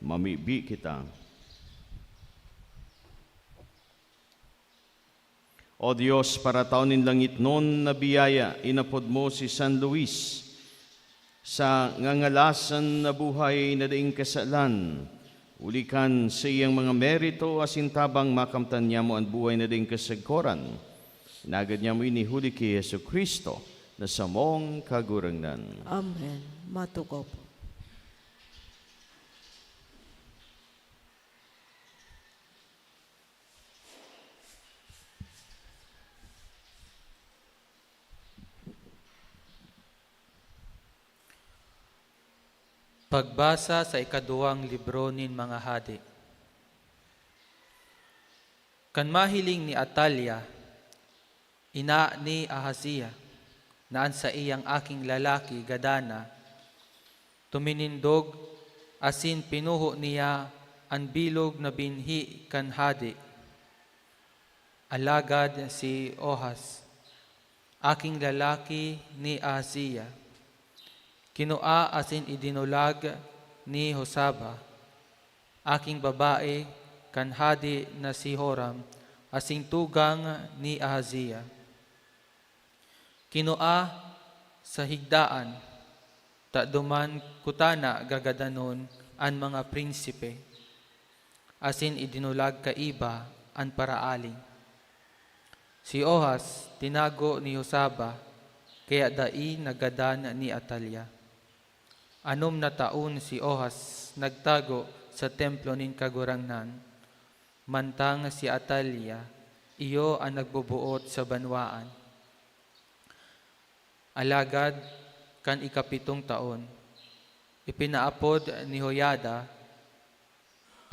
Mamibi kita. O Dios, paratao nin langitnon na biyaya, inapod mo si San Luis sa ngangalasan na buhay na daing kasalan. Huli kan saiyang mga merito asin tabang, makamtan niamo an buhay na daing kasagkoran. Inagad niamo ini huli ki Jesu-Cristo na samong Kagurangnan. Amen. Matukaw po. Pagbasa sa ikaduwang libro nin mga Hade. Kan mahiling ni Atalia, ina ni Ahazia, na an saiyang aking lalaki gadan na, tuminindog asin pinuho niya an bilog na binhi kan hade. Alagad si Ohas, aking lalaki ni Ahazia, kinua asin idinulag ni Josaba, aking babae, kan hade na si Joram, asin tugang ni Ahazia. Kinua sa higdaan, ta duman kutana gagadanon an mga prinsipe, asin idinulag kaiba an paraaling. Si Ohas tinago ni Josaba, kaya dai nagadan ni Atalia. Anom na taon si Ohas nagtago sa templo nin Kagurangnan, mantang si Atalia iyo an nagboboot sa banwaan. Alagad kan ikapitong taon, ipinaapod ni Joiada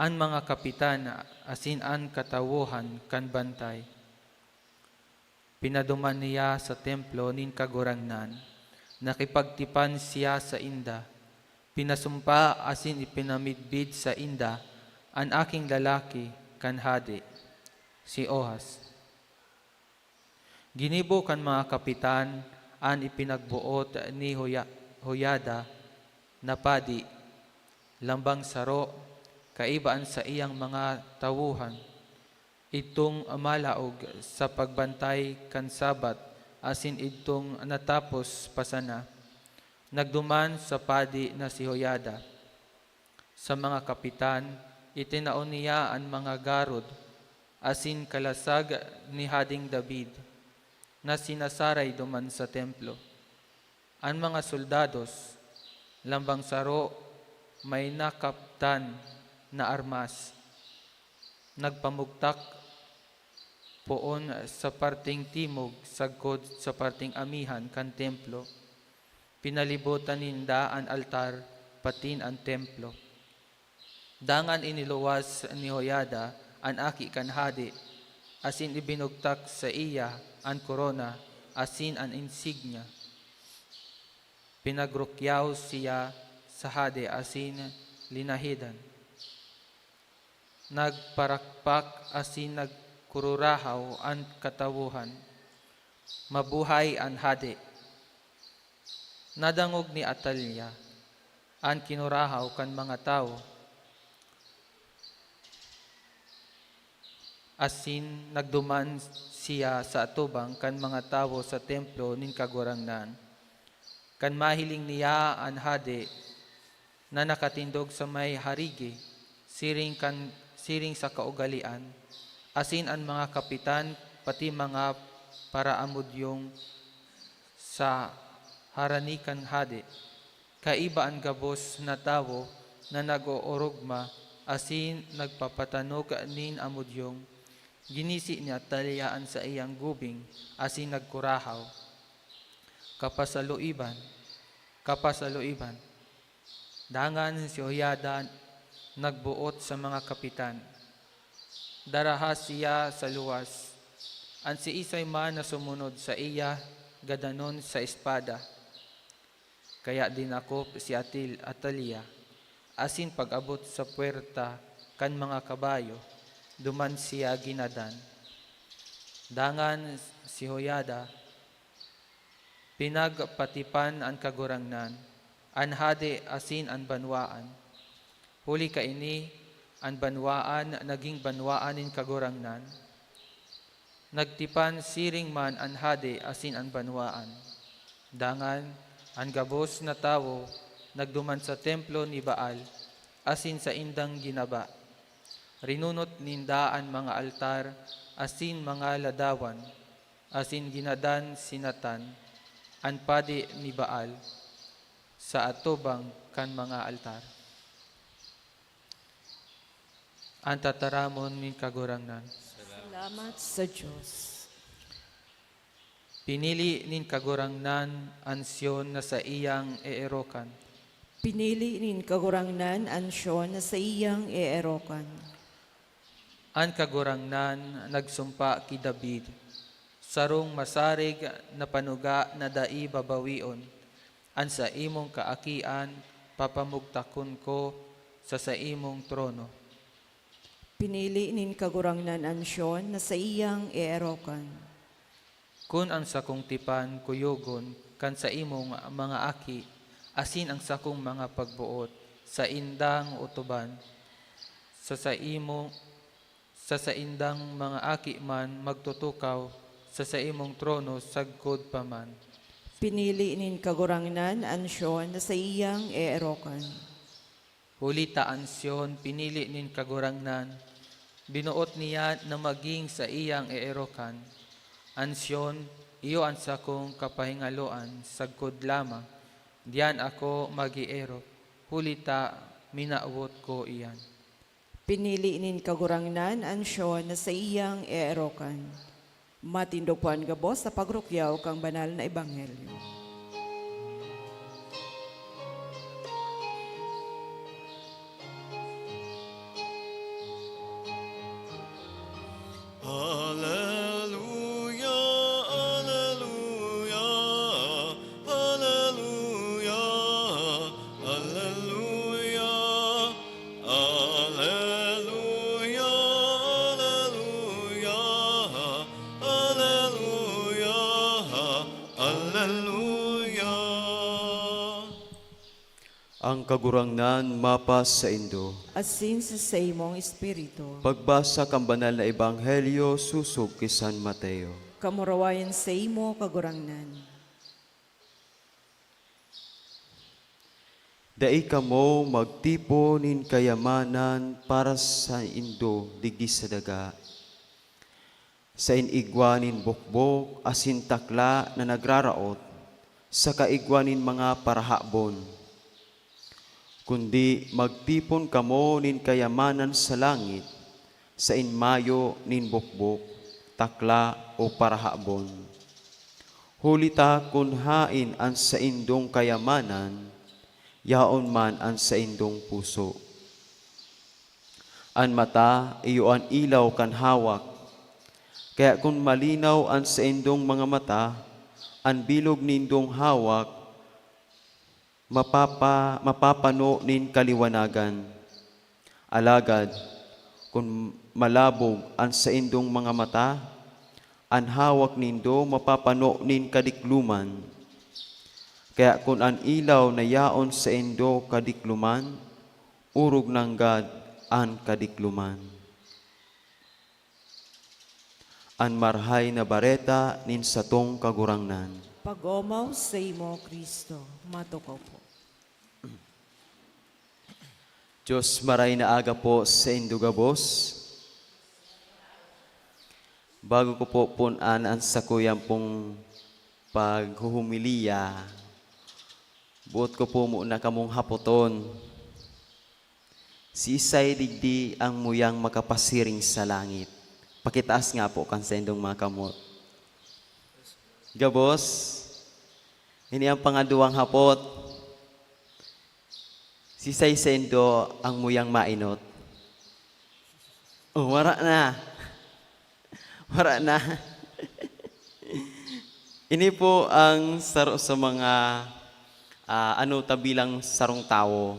an mga kapitan asin an katawohan kan bantay. Pinaduman niya sa templo nin Kagurangnan, nakipagtipan siya sainda, pinasumpa asin ipinamidbid sainda an aking lalaki kan hade, si Ohas. Ginibo kan mga kapitan an ipinagboot ni Joya-, Joiada na padi, lambang saro, kaiba an saiyang mga tawohan. Idtong malaog sa pagbantay kan Sabbath asin idtong natapos pa sana, nagduman sa padi na si Joiada. Sa mga kapitan, itinao niya an mga garod asin kalasag ni Hadeng David na sinasaray duman sa templo. An mga soldados, lambang saro, may nakaptan na armas, nagpamugtak poon sa parteng timog sagkod sa parteng amihan kan templo. Pinalibotan ninda an altar patin an templo. Dangan iniluwas ni Joiada an aki kan hade, asin ibinugtak saiya an korona asin an insignya. Pinagrukyaw siya sa hade asin linahidan. Nagparakpak asin nagkururahaw an katawohan, "Mabuhay an hade!" Nadangog ni Atalia an kinurahaw kan mga tawo, asin nagduman siya sa atubang kan mga tawo sa templo nin Kagurangnan. Kan mahiling niya an hade na nakatindog sa may harigi, siring kan, siring sa kaugalean, asin an mga kapitan, pati mga paraamudyong sa harani kan hade, kaiba an gabos na tawo na nag-oorogma asin nagpapatanog nin amudyong, ginisi ni Atalia an saiyang gubing asin nagkurahaw, "Kapasaluiban! Kapasaluiban!" Dangan si Joiada nagboot sa mga kapitan, "Daraha siya sa luwas. An siisay man na sumunod saiya, gadanon sa espada." Kaya dinakop si Atil-, Atalia, asin pag-abot sa puwerta kan mga kabayo, duman siya ginadan. Dangan si Joiada, pinagpatipan an Kagurangnan, an hade asin an banwaan. Huli kaini, an banwaan nagin banwaan nin Kagurangnan. Nagtipan siring man an hade asin an banwaan. Dangan, an gabos na tawo nagduman sa templo ni Baal asin saindang ginaba. Rinunot ninda an mga altar asin mga ladawan, asin ginadan si Natan, an padi ni Baal, sa atubang kan mga altar. An tataramon nin Kagurangnan. Salamat sa Dios. Pinili nin Kagurangnan an Sion na saiyang eerokan. Pinili nin Kagurangnan an Sion na saiyang eerokan. An Kagurangnan nagsumpa ki David, "Sarong masarig na panuga na dai babawion, an saimong kaakian papamugtakon ko sa saimong trono." Pinili nin Kagurangnan an Sion na saiyang eerokan. Kun an sakong tipan kuyogon kan saimong mga aki, asin an sakong mga pagboot saindang otoban, sa saimo, sa saindang mga aki man magtutukaw sa saimong trono sagkod pa man. Pinili nin Kagurangnan an Sion na saiyang eerokan. Huli ta an Sion pinili nin Kagurangnan, binoot niya na magin saiyang eerokan. An Sion, iyo an sakong kapahingaloan sagkod lamang, diyan ako mag-eerok, huli ta minawot ko iyan. Pinili nin Kagurangnan an Sion na saiyang eerokan. Matindog po an gabos sa pagrukyaw kan banal na ebanghelyo. Aleluya, aleluya, aleluya, aleluya. Aleluya, aleluya, aleluya, aleluya. Ang Kagurangnan mapasaindo. Asin sa saimong espiritu. Pagbasa kan Banal na Ebanghelyo sosog ki San Mateo. Kamurawayan saimo, Kagurangnan. Dai kamo magtipon nin kayamanan para saindo digdi sa daga, sain igwa nin bukbok asin takla na nagraraot, saka igwa nin mga parahabon. Kundi magtipon kamo nin kayamanan sa langit, sain mayo nin bukbok, takla, o parahabon. Huli ta kun haen an saindong kayamanan, yaon man an saindong puso. An mata iyo an ilaw kan hawak. Kaya kun malinaw an saindong mga mata, an bilog nindong hawak mapapa-, mapapano nin kaliwanagan. Alagad kun malabog an saindong mga mata, an hawak nindo mapapano nin kadikloman. Kaya kun an ilaw na yaon saindo kadikloman, orog nanggad an kadikloman. An Marahay na Bareta nin satong Kagurangnan. Pag-omaw saimo, Cristo. Matukaw po. Diyos, maray na aga po saindo gabos. Bago ko po pun-an an sakuyang pong paghuhumiliya, boot ko po muna kamong hapoton. Siisay digdi ang muyang makapasiring sa langit? Pakitaas nga po kan saindong mga kamot. Gabos, ini ang pangaduwang hapot. Siisay saindo ang muyang mainot? Oh, wara na. Wara na. Ini po ang saro sa mga, ah, ano ta bilang sarong tawo.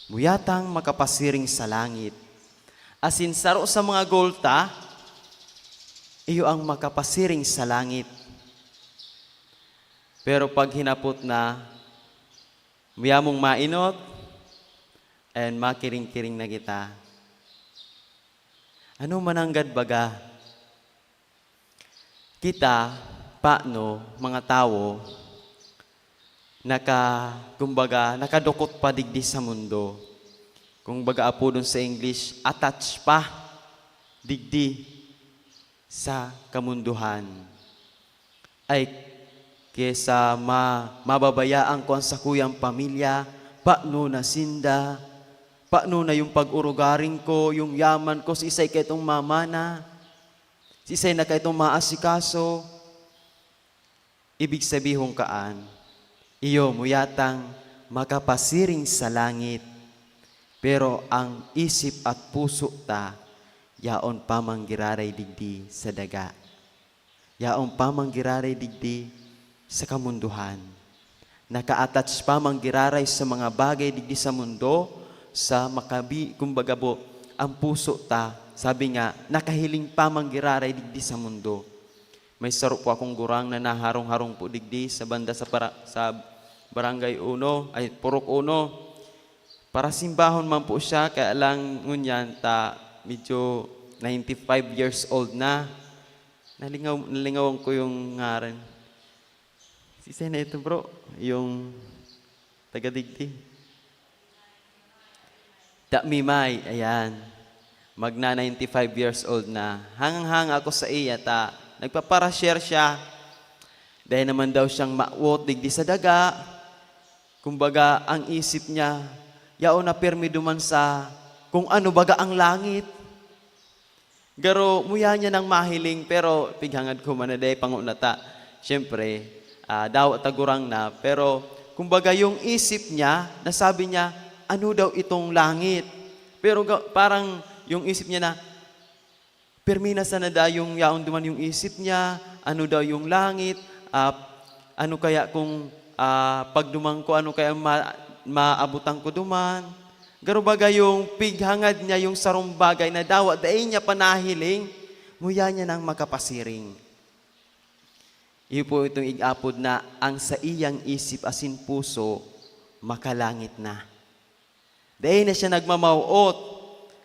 Muyatang makapasiring sa langit. Asin saro sa mga goal ta, iyo ang makapasiring sa langit. Pero pag hinapot na, muya mong mainot, ayan, makiring-kiring na kita. Ano mananggad baga? Kita, pano, mga tawo, naka-, kumbaga, nakadukot pa digdi sa mundo. Kung baga apodon sa English, attached pa digdi sa kamundohan. Ay, kesa ma-, mababayaan ko an sakuyang pamilya, pano na sinda, pano na yung pag-urugaring ko, yung yaman ko, siisay kaitong mamana, siisay na kaitong maasikaso. Ibig sabihon kaan, iyo muyatang makapasiring sa langit, pero ang isip at puso ta yaon pa manggiraray digdi sa daga. Yaon pa manggiraray digdi sa kamundohan. Naka-attach pa manggiraray sa mga bagay digdi sa mundo, sa makabi-, kumbaga po, ang puso ta, sabi nga, nakahiling pa manggiraray digdi sa mundo. May saro po akong gurang na naharong-harong po digdi sa banda sa para-, sa Barangay Uno, ay, Purok Uno. Parasimbahon man po siya, kaya lang ngunyan ta medyo ninety-five years old na. Nalingaw-, nalingawan ko yung ngaran. Sisay na ito, bro? Yung taga digdi? Tamimay, ayan. Magna ninety-five years old na. Hangang-hanga ako sa iya, ta nagpapara-share siya. Dahil naman daw siyang mawot digdi sa daga. Kumbaga, ang isip niya, yaon na pirmi duman sa kung ano baga ang langit. Garo, muya niya nang mahiling, pero pighangad ko man na dai pango na ta. Siyempre, ah, dawa ta gurang na, pero kumbaga yung isip niya, nasabi niya, "Ano daw itong langit?" Pero ga-, parang yung isip niya na, pirmi na sana daw yung yaon duman yung isip niya, ano daw yung langit, ah, ano kaya kung, ah, pagduman ko, ano kaya ma-, maabutan ko duman? Garo baga yung pighangad niya yung sarong bagay na dawa dai niya pa nahiling, muya niya nang makapasiring. Iyo po itong ig-apod na ang saiyang isip asin puso makalangit na. Dai na siya nagmamawot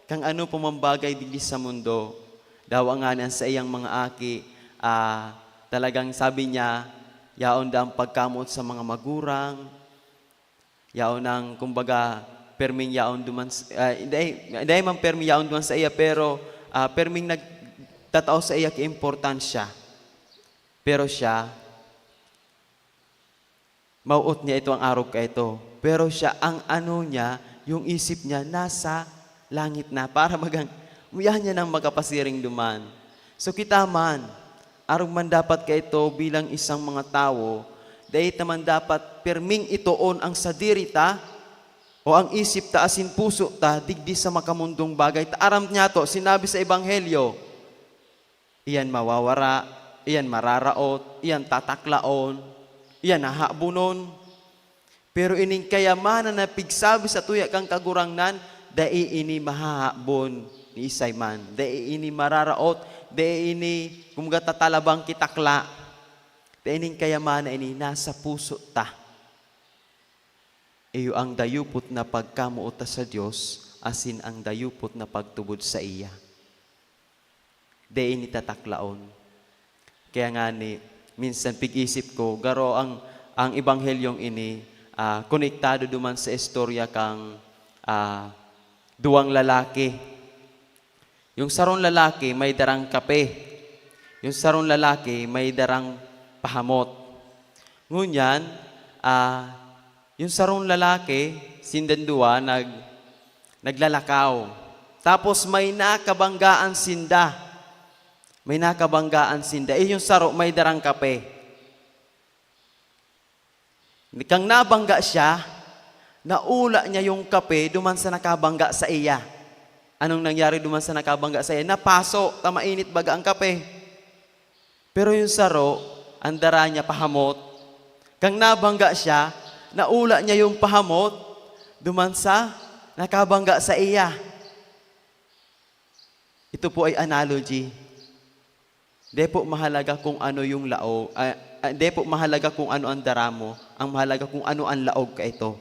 kan ano pa man bagay digdi sa mundo. Dawa ngani an saiyang mga aki, ah, talagang sabi niya, yaon daang pagkamoot sa mga magurang, yaon ang, kumbaga, perming yaon duman s-, ah, dai, dai man permi yaon duman saiya, pero, ah, perming nag-, tatao sa iya ki importansya. Pero siya, mawot niya ito ang arog kaito. Pero siya, ang ano niya, yung isip niya, nasa langit na. Para magang, muya niya nang makapasiring duman. So, kita man, arog man dapat kaito bilang isang mga tawo, dai ta man dapat pirming itoon ang sadiri ta o ang isip ta asin puso ta digdi sa makamundong bagay. Ta aram niya to, sinabi sa Ebanghelyo, iyan mawawara, iyan mararaot, iyan tataklaon, iyan hahabonon. Pero ining kayamanan na pigsabi sa tuya kan Kagurangnan, dai ini mahahabon ni isay man. Dai ini mararaot, dai ini, kumbaga, tatalabang ki takla. Dai ining kayamanan ini nasa puso ta. Iyo ang dayupot na pagkamoot ta sa Dios, asin ang dayupot na pagtubod saiya. Dai ini tataklaon. Kaya ngani, minsan pig-isip ko, garo ang, ang ebanghelyong ini, ah, konektado duman sa istorya kang, ah, duwang lalaki. Yung sarong lalaki may darang kape. Yung sarong lalaki may darang pahamot. Ngunyan, ah, yung sarong lalaki, sindang duwa, nag-, naglalakaw. Tapos may nakabanggaan sinda. May nakabanggaan sinda. Eh, yung saro, may darang kape. Kang nabangga siya, naula niya yung kape duman sa nakabangga saiya. Anong nangyari duman sa nakabangga saiya? Napaso, ta mainit baga ang kape. Pero yung saro, ang dara niya pahamot. Kang nabangga siya, naula niya yung pahamot duman sa nakabangga saiya. Ito po ay analogy. Di po mahalaga kung ano yung laog, ah, ah, di po mahalaga kung ano ang dara mo, ang mahalaga kung ano ang laog kaito.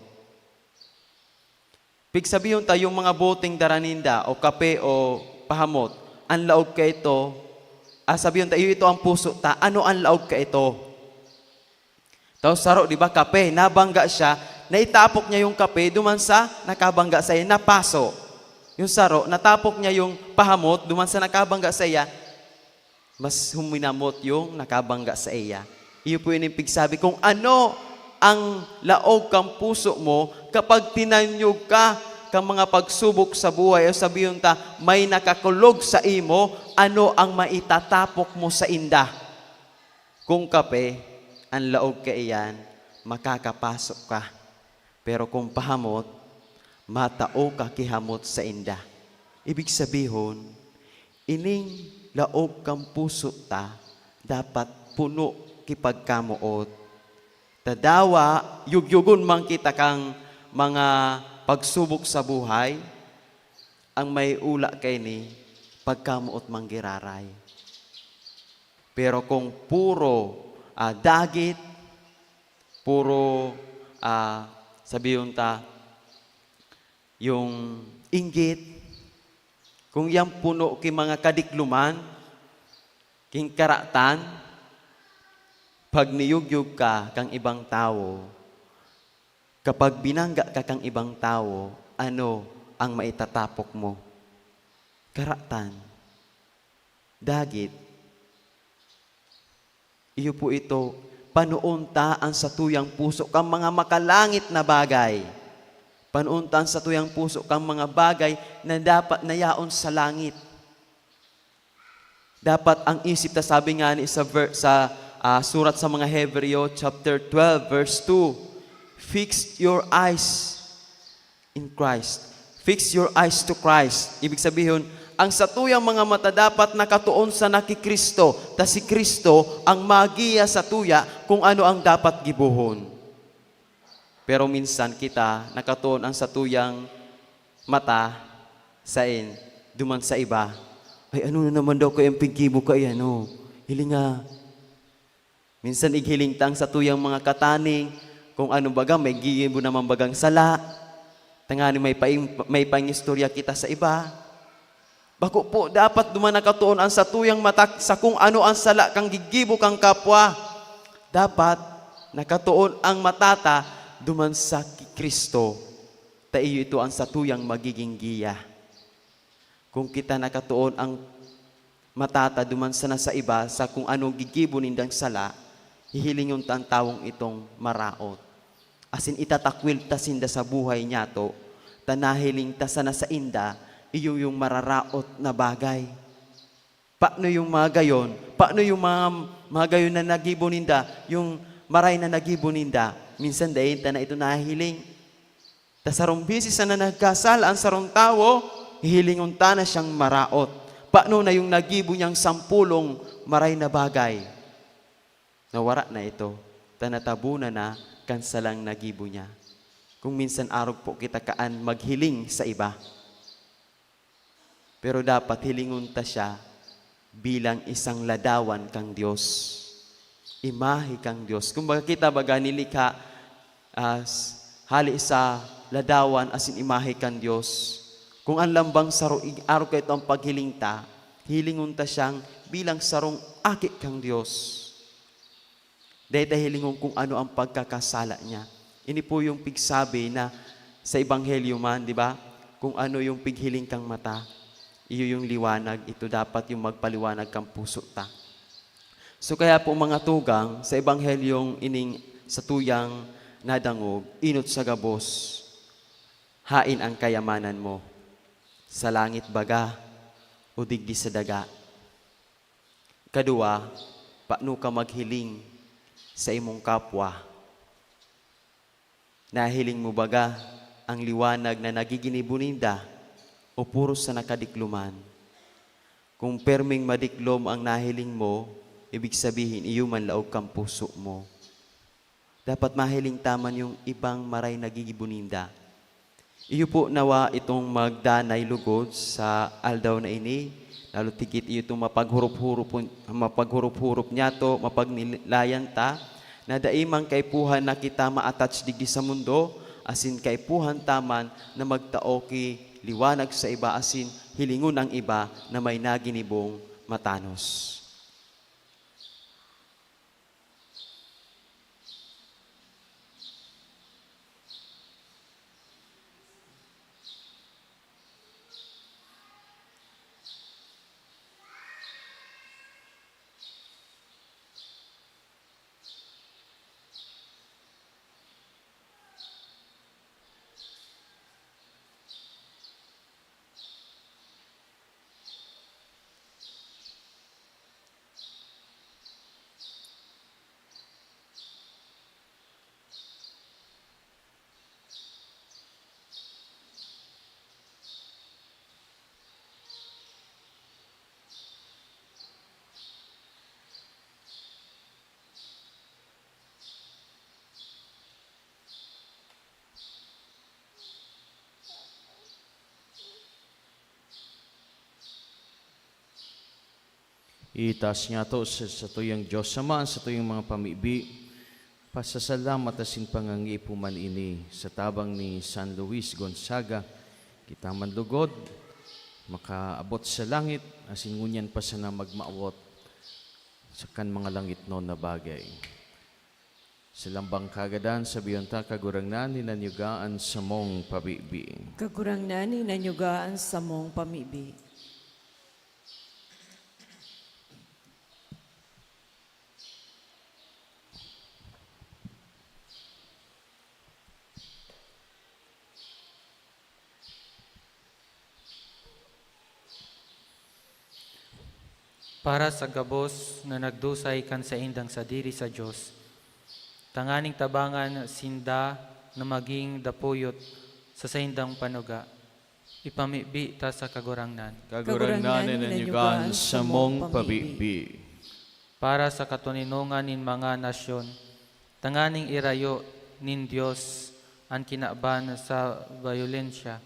Pigsabihon ta, yung mga boteng dara ninda, o kape, o pahamot, ang laog kaito, ah, sabihon ta, iyo ito ang puso ta, ano ang laog kaito? Tapos saro, di ba, kape, nabangga siya, naitapok niya yung kape duman sa nakabangga saiya, napaso. Yung saro, natapok niya yung pahamot duman sa nakabangga saiya, mas huminamot yung nakabangga saiya. Iyo po yun yung pigsabi. Kung ano ang laog kan puso mo, kapag tinanyog ka kan mga pagsubok sa buhay, o sabihon ta, may nakakulog saimo, ano ang maitatapok mo sainda? Kung kape, ang laog kaiyan, makakapaso ka. Pero kung pahamot, matao ka ki hamot sainda. Ibig sabihon, ining laog kan puso ta dapat puno ki pagkamoot. Ta dawa, yugyugon man kita kan mga pagsubok sa buhay, ang may ula kaini, pagkamoot man giraray. Pero kung puro, ah, dagit, puro, ah, sabihon ta, yung inggit, kung yan puno ki mga kadikloman, king karatan, pag niyugyog ka kang ibang tawo, kapag binangga ka kang ibang tawo, ano ang maitatapok mo? Karatan. Dagit. Iyo po ito, panoon ta ang satuyang puso kan mga makalangit na bagay. Panoon ta ang satuyang puso kan mga bagay na dapat na yaon sa langit. Dapat ang isip ta, sabi nga ni sa ver-, sa, ah, surat sa mga Hebreo, chapter twelve, verse two, "Fix your eyes in Christ." Fix your eyes to Christ. Ibig sabihon, ang satuyang mga mata dapat nakatuon sa naki Cristo, ta si Cristo ang magiya satuya kung ano ang dapat gibohon. Pero minsan kita, nakatuon ang satuyang mata sain, duman sa iba. "Ay, ano na naman daw kaya ang piggibo ka, eh, ano? Hilinga." Minsan ighiling ta ang satuyang mga kataning, kung ano baga, may gigibo naman bagang sala, tanganing may paing-, may pangistorya kita sa iba. Bako po, dapat duman nakatuon ang satuyang mata sa kung ano ang sala kang gigibo kang kapwa. Dapat nakatuon ang mata ta duman sa ki Cristo, ta iyo ito ang satuyang magiging giya. Kung kita nakatuon ang matata duman sana sa iba sa kung ano gigibo nindang sala, hihilingon ta an tawong itong maraot. Asin itatakwil ta sinda sa buhay niyato, ta nahiling ta sana sainda iyo yung mararaot na bagay. Paano yung mga gayon? Paano yung mga, mga gayon na nagibo ninda, yung maray na nagibo ninda? Minsan dai ta na ito nahihiling. Ta sarong beses na nagkasala an sarong tawo, hihilingon ta na siyang maraot. Paano na yung nagibo niyang sampolong maray na bagay? Nawara na ito, ta natabunan na kan salang nagibo niya. Kung minsan arog po kita kaan maghiling sa iba. Pero dapat hilingon ta siya bilang isang ladawan kan Dios, imahe kan Dios. Kumbaga, kita baga nilikha, ah, s-, hali sa ladawan asin imahe kan Dios. Kung an lambang saro ig-, arog kaito an paghiling ta, hilingon ta siyang bilang sarong aki kan Dios. Dai ta hilingon kung ano ang pagkakasala niya. Ini po yung pigsabi na sa Ebanghelyo man, di ba? Kung ano yung pighiling kang mata, iyo yung liwanag, ito dapat yung magpaliwanag kang puso ta. So kaya po, mga tugang, sa Ebanghelyong ining satuyang nadangog, enot sa gabos, hain ang kayamanan mo? Sa langit baga o digdi sa daga? Kadua, paano ka maghiling sa imong kapwa? Nahiling mo baga ang liwanag na nagiginibo ninda o puro sa nakadikloman? Kung perming madiklom ang nahiling mo, ibig sabihin, iyo man laog kan puso mo. Dapat mahiling ta man yung ibang maray na gigibo ninda. Iyo po nawa itong magdanay lugod sa aldaw na ini, lalo tigit iyo itong mapaghurop-hurop, mapaghurop-hurop niyato, mapagnilayan ta, na dai man kaipuhan na kita ma-attach digdi sa mundo, asin kaipuhan ta man na magtao ki liwanag sa iba asin hilingon ang iba na may naginibong matanos. Itaas niyato sa satuyang Dios Ama an satuyang mga pamibi, pasasalamat asin pangangaipo man ini sa tabang ni San Luis Gonzaga. Kita man lugod makaabot sa langit, asin ngunyan pa sana magmawot sa kan mga langitnon na bagay. Sa lambang kagadan, sabihon ta, "Kagurangnan, hinanyuga an samong pamibi." Kagurangnan, hinanyuga an samong pamibi. Para sa gabos na nagdusay kan saindang sadiri sa Dios, tanganing tabangan sinda na magin dapuyot sa saindang panuga, ipamibi ta sa Kagurangnan. Kagurangnan, hinanyuga an samong pabibi. Para sa katoninongan nin mga nasyon, tanganing irayo nin Dios an kinaban sa bayolensya,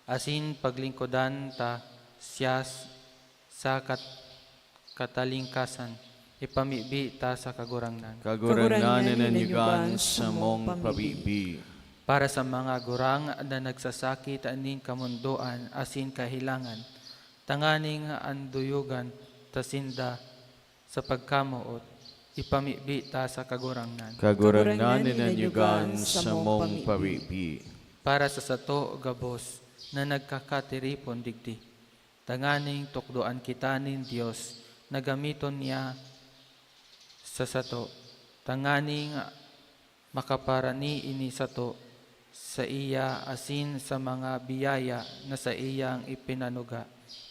asin paglingkodan ta siya s-, sa kat-, katalingkasan, ipamibi ta sa Kagurangnan. Kagurangnan, hinanyuga an samong pabibi. Para sa mga gurang na nagsasakit nin kamondoan asin kahelangan, tanganing anduyogan ta sinda sa pagkamoot, ipamibi ta sa Kagurangnan. Kagurangnan, hinanyuga an samong pabibi. Para sa sato gabos na nagkakatiripon digdi, tanganing tukdoan kita nin Dios na gamiton niya sa sato, tanganing makaparani ini sato saiya asin sa mga biyaya na saiyang ipinanuga.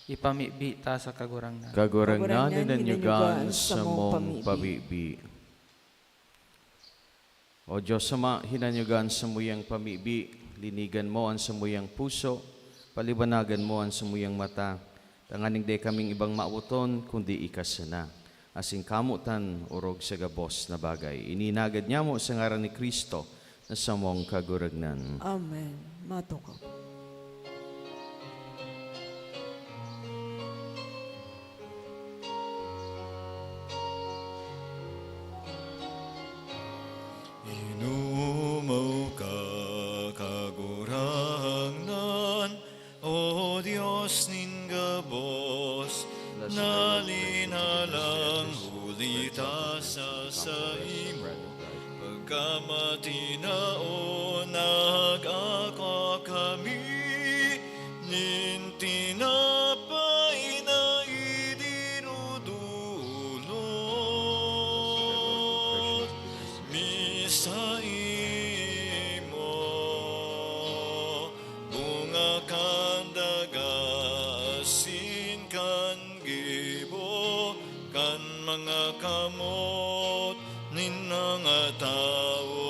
Ipamibi ta sa Kagurangnan. Kagurangnan, Kagurangnan, hinanyugan hinanyugan sa samong pamibi. O Diyos Ama, hinanyugan samuyang pamibi, linigan mo an samuyang puso, palibanagan mo an samuyang mata, tanganing dai kaming ibang mawoton kundi ika sana, asin kamotan orog sa gabos na bagay. Ini nagad nyamo sa ngaran ni Cristo na samong Kagurangnan. Amen. Matukod. Inomaw ka, Kagurangnan, O Dios nin gabos, na linalang huli ta sa saimo. Pagkamatinaon nag-akwa kami nin tinapay na idinudulot mi saimo, bunga kan daga asin kan gibo kan mga kamot nin mga tawo.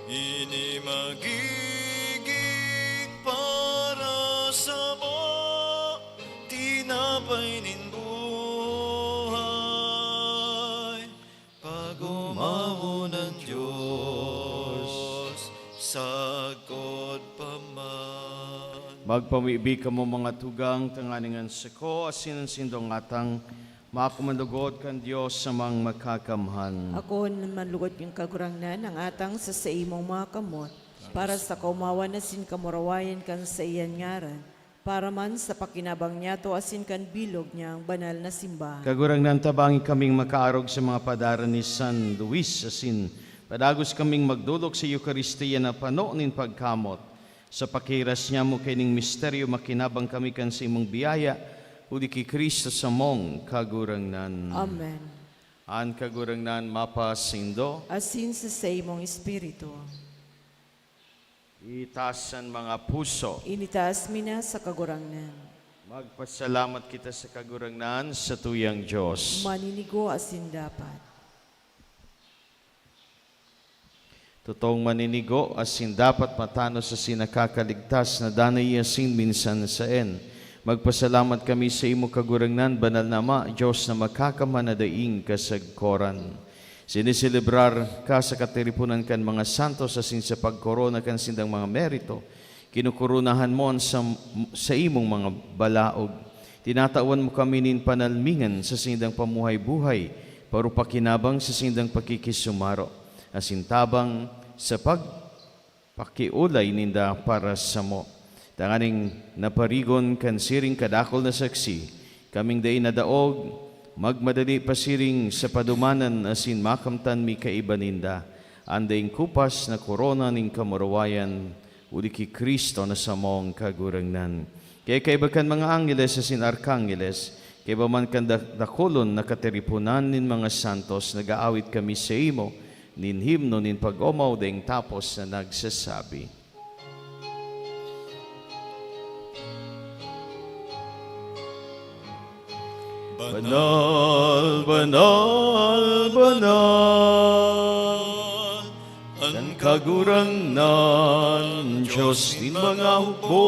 Ini magigin para samo tinapay nin buhay, pag-omawon an Dios sagkod pa man. Magpamibi kamo, mga tugang, tanganing an sako asin an sindong atang maako man lugod kan Dios Amang Makakamhan. Ako man lugod nin Kagurangnan, an atang sa saimong mga kamot, para sa kaomawan asin kamurawayan kan saiyang ngaran, para man sa pakinabang niyato asin kan bilog niyang banal na simbahan. Kagurangnan, tabangi kaming makaarog sa mga padaran ni San Luis asin padagos kaming magdolok sa Eukaristia na pano nin pagkamot. Sa pakiras nyamo kaining misteryo, makinabang kami kan saimong biyaya, huli ki Cristo samong Kagurangnan. Amen. An Kagurangnan mapasaindo. Asin sa saimong espiritu. Itaas an mga puso. Initaas mi na sa Kagurangnan. Magpasalamat kita sa Kagurangnan, satuyang Dios. Maninigo asin dapat. Totoong maninigo asin dapat, matanos asin nakakaligtas na danay asin minsan saen. Magpasalamat kami saimo, Kagurangnan, Banal na Ama, Dios na makakamhan na daing kasagkoran. Siniselebrar ka sa katiriponan kan mga santos asin sa pagkorona kan sindang mga merito, kinokoronahan mo an sam-, saimong mga balaog. Tinatawan mo kami nin panalmingan sa sindang pamuhay-buhay, parupakinabang sa sindang pakikisumaro, asin tabang sa pagpakiolay ninda para samo. Tanganing naparigon kan siring kadakul na saksi, kaming dai nadaog, magmadali pasiring sa padumanan asin makamtan mi kaiba ninda an daing kupas na korona nin kamurawayan, huli ki Cristo na samong Kagurangnan. Kaya kaiba kan mga angheles asin arkangheles, kaiba man kan da-, dakulon na katiriponan nin mga santos, nag-aawit kami saimo nin himno nin pag-omaw daing tapos na nagsasabi: Banal, banal, banal, an Kagurangnan, Dios nin mga hukbo.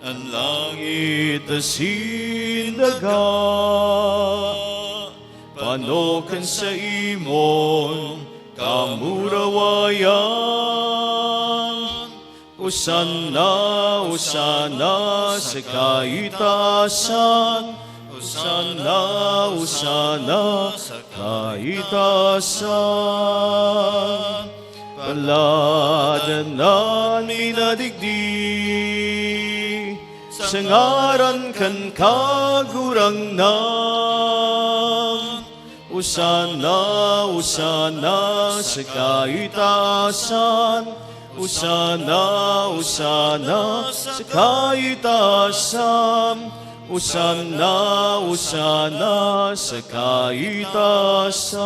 An langit asin daga pano kan saimong kamurawayan. Osana, Osana sa kaitaasan. Osana, Osana sa kaitaasan. Palad an minadigdi sa ngaran kan Kagurangnan. Osana, Osana sa kaitaasan. Hosana, Hosana sa kaitaasan. Hosana, Hosana sa kaitaasan.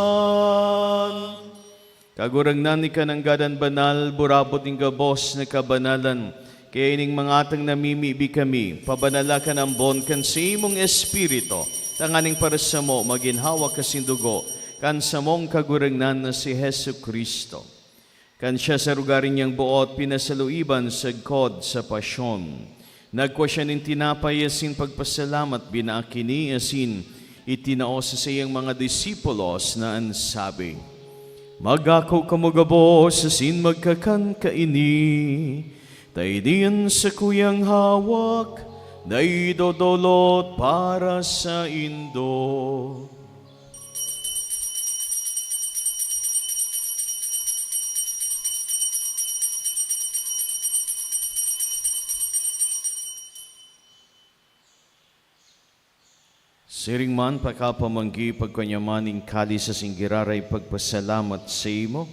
Kagurangnan, ika nanggad an banal, burabod nin gabos na kabanalan. Kaya ining mga atang namimibi kami, pabanala kan ambon kan saimong Espiritu, tanganing para samo magin hawak asin dugo kan samong Kagurangnan na si Jesu-Cristo. Kan siya sa rogaring niyang boot pinasaluiban sagkod sa pasyon, nagkua siya nin tinapay asin pagpasalamat, binaak ini asin itinao sa saiyang mga disipulos na an sabi, "Mag-ako kamo gabos asin magkakan kaini, ta ini an sakuyang hawak na idodolot para saindo." Siring man, pakapamanggi, pagkua niya man nin kalis asin giraray pagpasalamat saimo,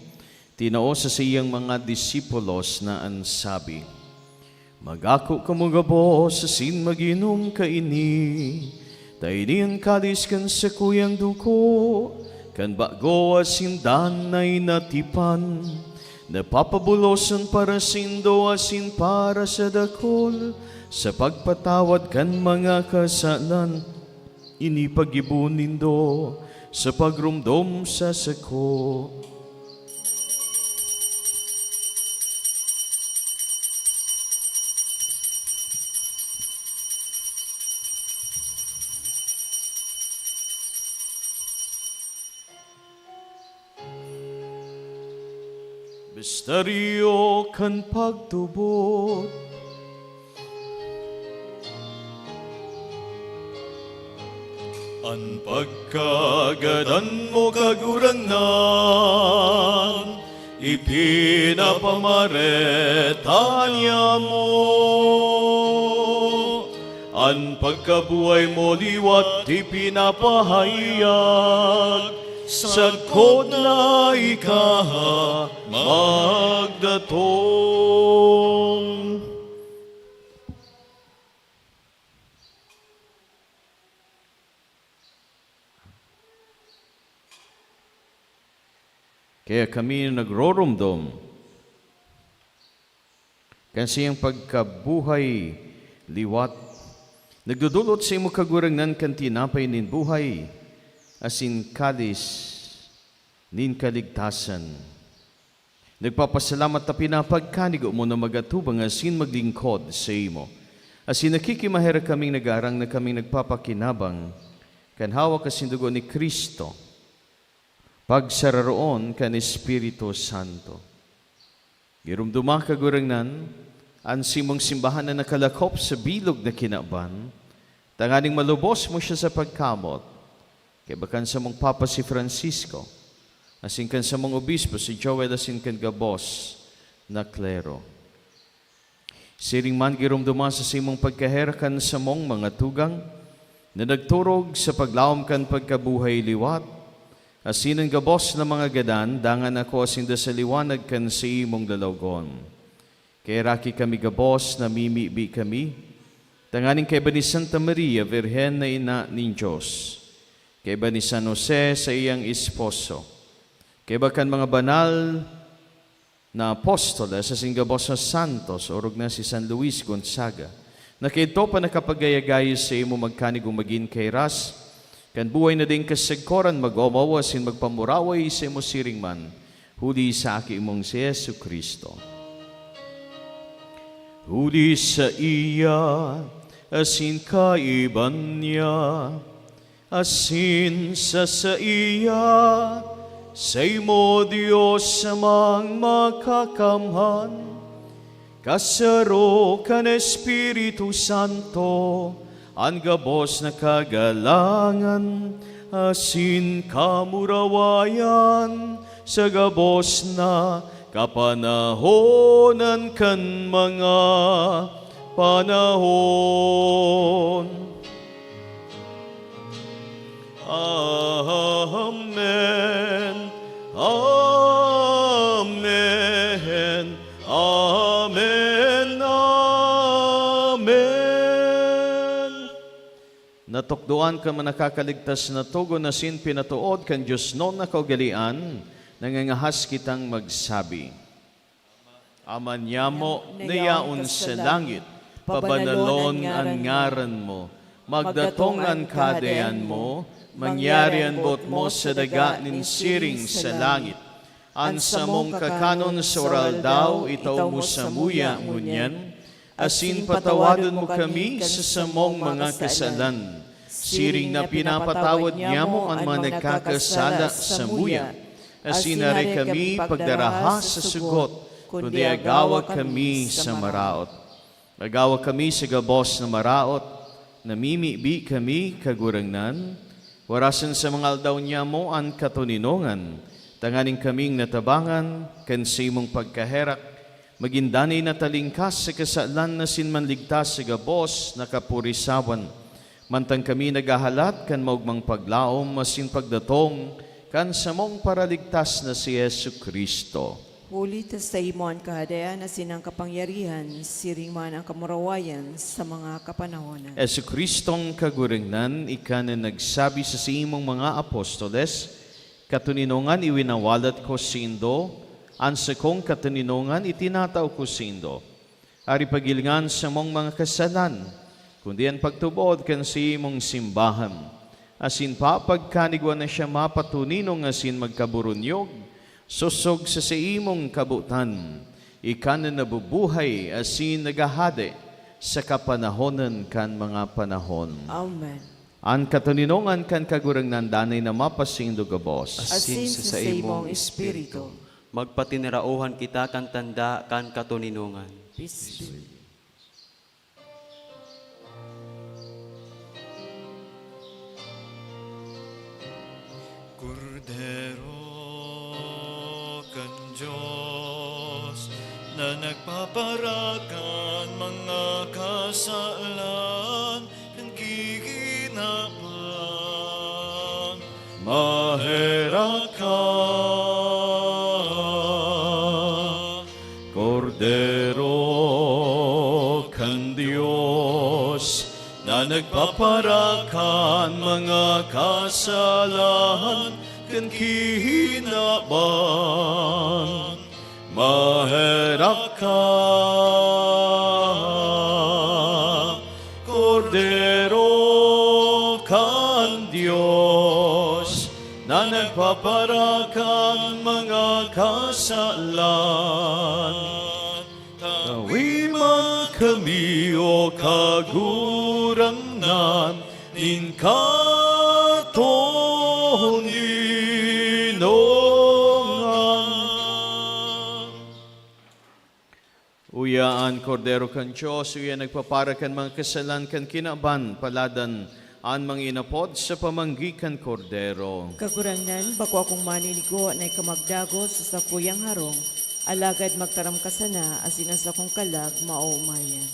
tinao sa saiyang mga disipulos na an sabi, "Mag-ako kamo gabos asin mag-inom kaini, ta ini an kalis kan sakuyang dugo kan bago asin danay na tipan, na papabulosan para saindo asin para sa dakul sa pagpatawad kan mga kasalan. Ini paggibo nindo sa pagromdom sa sako." Misteryo kan pagtubod. An pagkagadan mo, Kagurangnan, ipinapamareta niamo. An pagkabuhay mo liwat ipinapahayag, sagkod na ika magdatong. Kaya kami nagroromdom kan saiyang pagkabuhay liwat, nagdodolot saimo, Kagurangnan, kan tinapay nin buhay asin kalis nin kaligtasan. Nagpapasalamat ta pinapagkanigo mo na mag-atubang asin maglingkod saimo. Asin nakikimaherak kaming nag-aarang na kaming nagpapakinabang kan hawak asin dugo ni Cristo, pagsararoon kan Espiritu Santo. Giromdoma, Kagurangnan, an saimong simbahan na nakalakop sa bilog na kinaban, tanganing malubos mo siya sa pagkamot, kaiba kan samong Papa si Francisco, asin kan samong Obispo si Joel, asin kan gabos na klero. Siring man, giromdoma sa saimong pagkaherak an samong mga tugang na nagturog sa paglaom kan pagkabuhay liwat, asin an gabos na mga gadan, dangan akoa sinda sa liwanag kan saimong lalawogon. Kaheraki kami gabos, namimibi kami, tanganing kaiba ni Santa Maria, Birhen na Ina nin Dios, kaiba ni San Jose, saiyang esposo, kaiba kan mga banal na apostoles asin gabos na santos, orog na si San Luis Gonzaga, na kaidto pa nakapagayagay saimo, magkanigong magin kairas kan buhay na daing kasagkoran, mag-omaw asin magpamuraway saimo siring man, huli sa Aki mong si Jesu-Cristo. Huli saiya, asin kaiba niya, asin sa saiya, saimo, Dios Amang Makakamhan, kasaro kan Espiritu Santo, an gabos na kagalangan asin kamurawayan sa gabos na kapanahonan kan mga panahon. Amen. Amen. Tukdoan kan mga nakakaligtas na togon asin pinatood kan diosnon na kaugalean, nangangahas kitang magsabi, Ama niamo na yaon sa langit, pabanalon an ngaran mo. Magdatong an Kahadean mo, mangyari an boot mo sa daga nin siring sa langit. An samong kakanon sa uraldaw, itao mo samuya ngunyan, asin patawadon mo kami sa samong mga kasalan, siring na pinapatawad niamo an mga nagkakasala samuya. Asin dai kami pagdaraha sa sugot, kundi agawa kami sa maraot. Agawa kami sa gabos na maraot, namimibi kami, Kagurangnan, warasan sa mga aldaw niamo an katoninongan, tanganing kaming natabangan kan saimong pagkaherak, magin danay na talingkas sa kasalan asin manligtas sa gabos na kapurisawan. Mantang kami naghahalat kan maogmang paglaom asin pagdatong kan samong Paraligtas na si Jesu-Cristo. Huli ta saimo an kahadean asin an kapangyarihan, siring man an kamurawayan sa mga kapanahonan. Jesu-Cristong Kagurangnan, ika na nagsabi sa saimong mga apostoles, "Katoninongan iwinawalat ko saindo, an sakong katoninongan itinatao ko saindo." Ari, paghilinga an samong mga kasalan, kundi an pagtubod kan saimong simbahan, asin papagkanigwa na siya mapatoninong asin magkaburunyog, sosog sa saimong kabotan, ika na nabubuhay asin naghahade sa kapanahonan kan mga panahon. Amen. An katoninongan kan Kagurangnan danay na mapasaindo gabos. Asin sa saimong espiritu. Magpatinaraohan kita kan tanda kan katoninongan. Peace be. Kordero kan Dios na nagpapara kan mga kasalan kan kikinaban, maherak ka. Kordero kan Dios na nagpapara kan mga kasalan kan kinaban, maherak ka. Kordero kan Dios na nagpapara kan mga kasalan, tawi man kami, O Kagurangnan, nin katoninongan. Uya an Kordero kan Dios, uya nagpapara kan mga kasalan kan kinaban, paladan an mga inapod sa pamanggi kan Kordero. Kagurangnan, bako akong maninigo na ika magdagos sa sakuyang harong, alagad magtaram ka sana asin an sakong kalag maoomayan.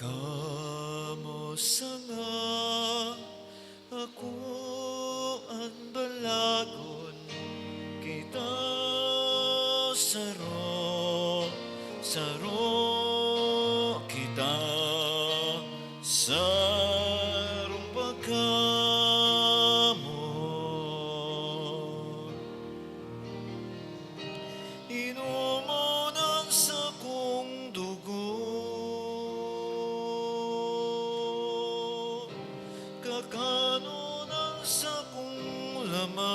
Kamo sana ako an balagon, kita saro, saro kita, sarong pagkamoot. Inomon an sakong dugo, kakanon an sakong laman,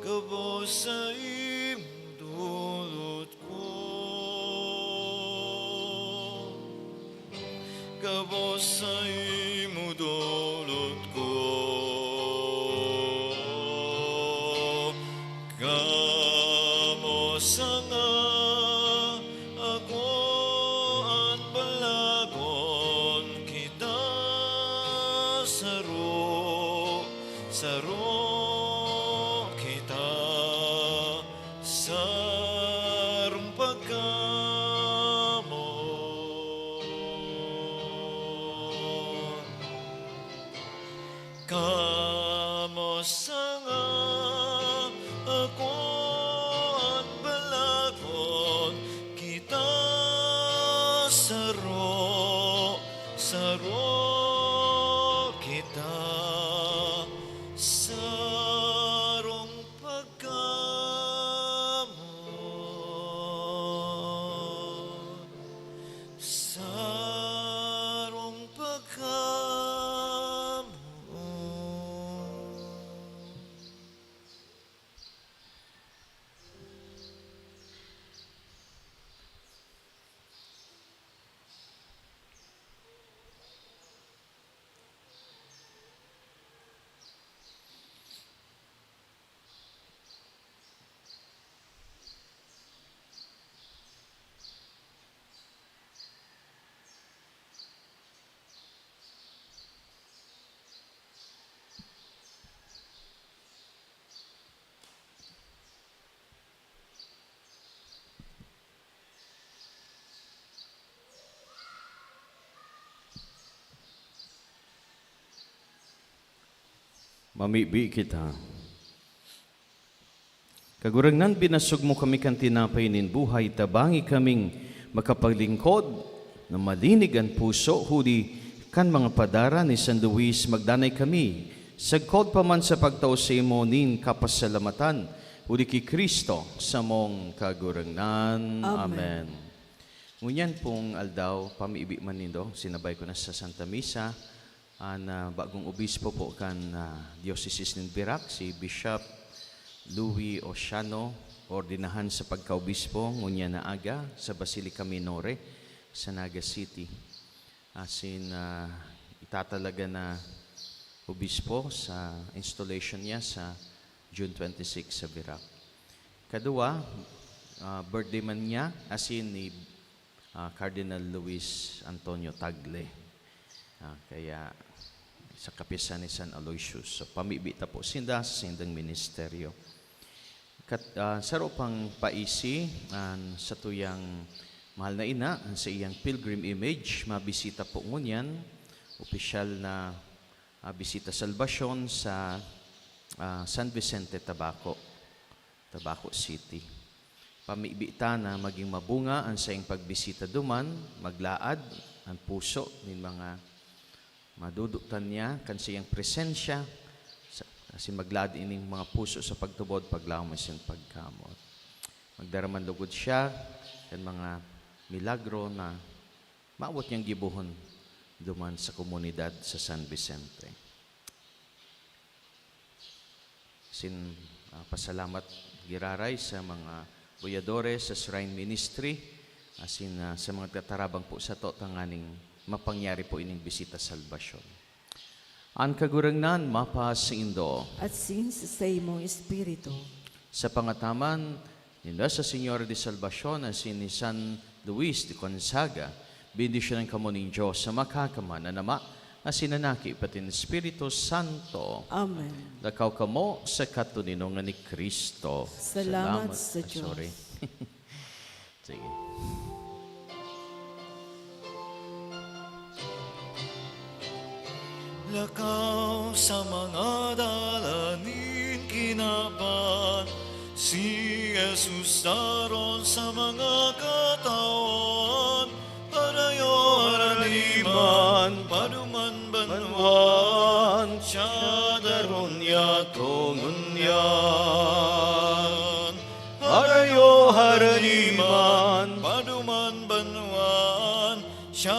gabos saimo dolot ko, gabos saimo dolot ko. Kamo sana ako an balagon, kita saro. Mamibi kita. Kagurangnan, binasog mo kami kan tinapay nin buhay, tabangi kaming makapaglingkod na malinig an puso, huli kan mga padara ni San Luis, magdanay kami sagkod pa man sa pagtao saimo nin kapasalamatan, huli ki Cristo samong Kagurangnan. Amen. Amen. Ngunyan pong aldaw, pamibi man nindo, sinabay ko na sa Santa Misa, an, ah, bagong obispo po kan, ah, Diocese nin Virac, si Bishop Louis Osiano, ordinahan sa pagkaobispo ngunyan na aga sa Basilica Minore sa Naga City. Asin, ah, itatalaga na obispo sa installation niya sa June twenty-six sa Virac. Kadua, ah, birthday man niya, asin ni, ah, Cardinal Luis Antonio Tagle. Ah, kaya sa kapisan ni San Aloysius. So, pamibi ta po sinda sa sindang ministeryo. Kat-, ah, saro pang paisi, an satuyang mahal na ina, an saiyang pilgrim image, mabisita po ngunyan, opisyal na, ah, bisita salbasyon sa, ah, San Vicente, Tabaco, Tabaco City. Pamibi ta na maging mabunga an saiyang pagbisita duman, maglaad an puso nin mga madudutan niya kan saiyang presensya, sa, asin maglaad ining mga puso sa pagtubod, paglaom asin pagkamoot. Magdara man lugod siya kan mga milagro na maawat niyang gibohon duman sa komunidad sa San Vicente. Sin, ah, pasalamat giraray sa mga buyadores sa Shrine Ministry, asin, ah, sa mga tatarabang po sato tanganing mapangyari po ining bisita salbasyon. An Kagurangnan mapasaindo. At sin sa saimong espiritu. Sa pangataman ni Nuestra Señora de Salvacion asin ni San Luis de Gonzaga, bendisyonan kamo nin Dios sa Makakamhan na Ama, asin na Aki, pati nin Espiritu Santo. Amen. Lakaw kamo sa katoninongan ni Cristo. Salamat sa Diyos. Sorry. Sige. Lakaw sa mga dalan nin kinaban, si Jesus daron sa mga katawan. Harayo haraniman, paduman banwaan, siya daron yato ngunyan. Harayo haraniman, paduman banwaan, siya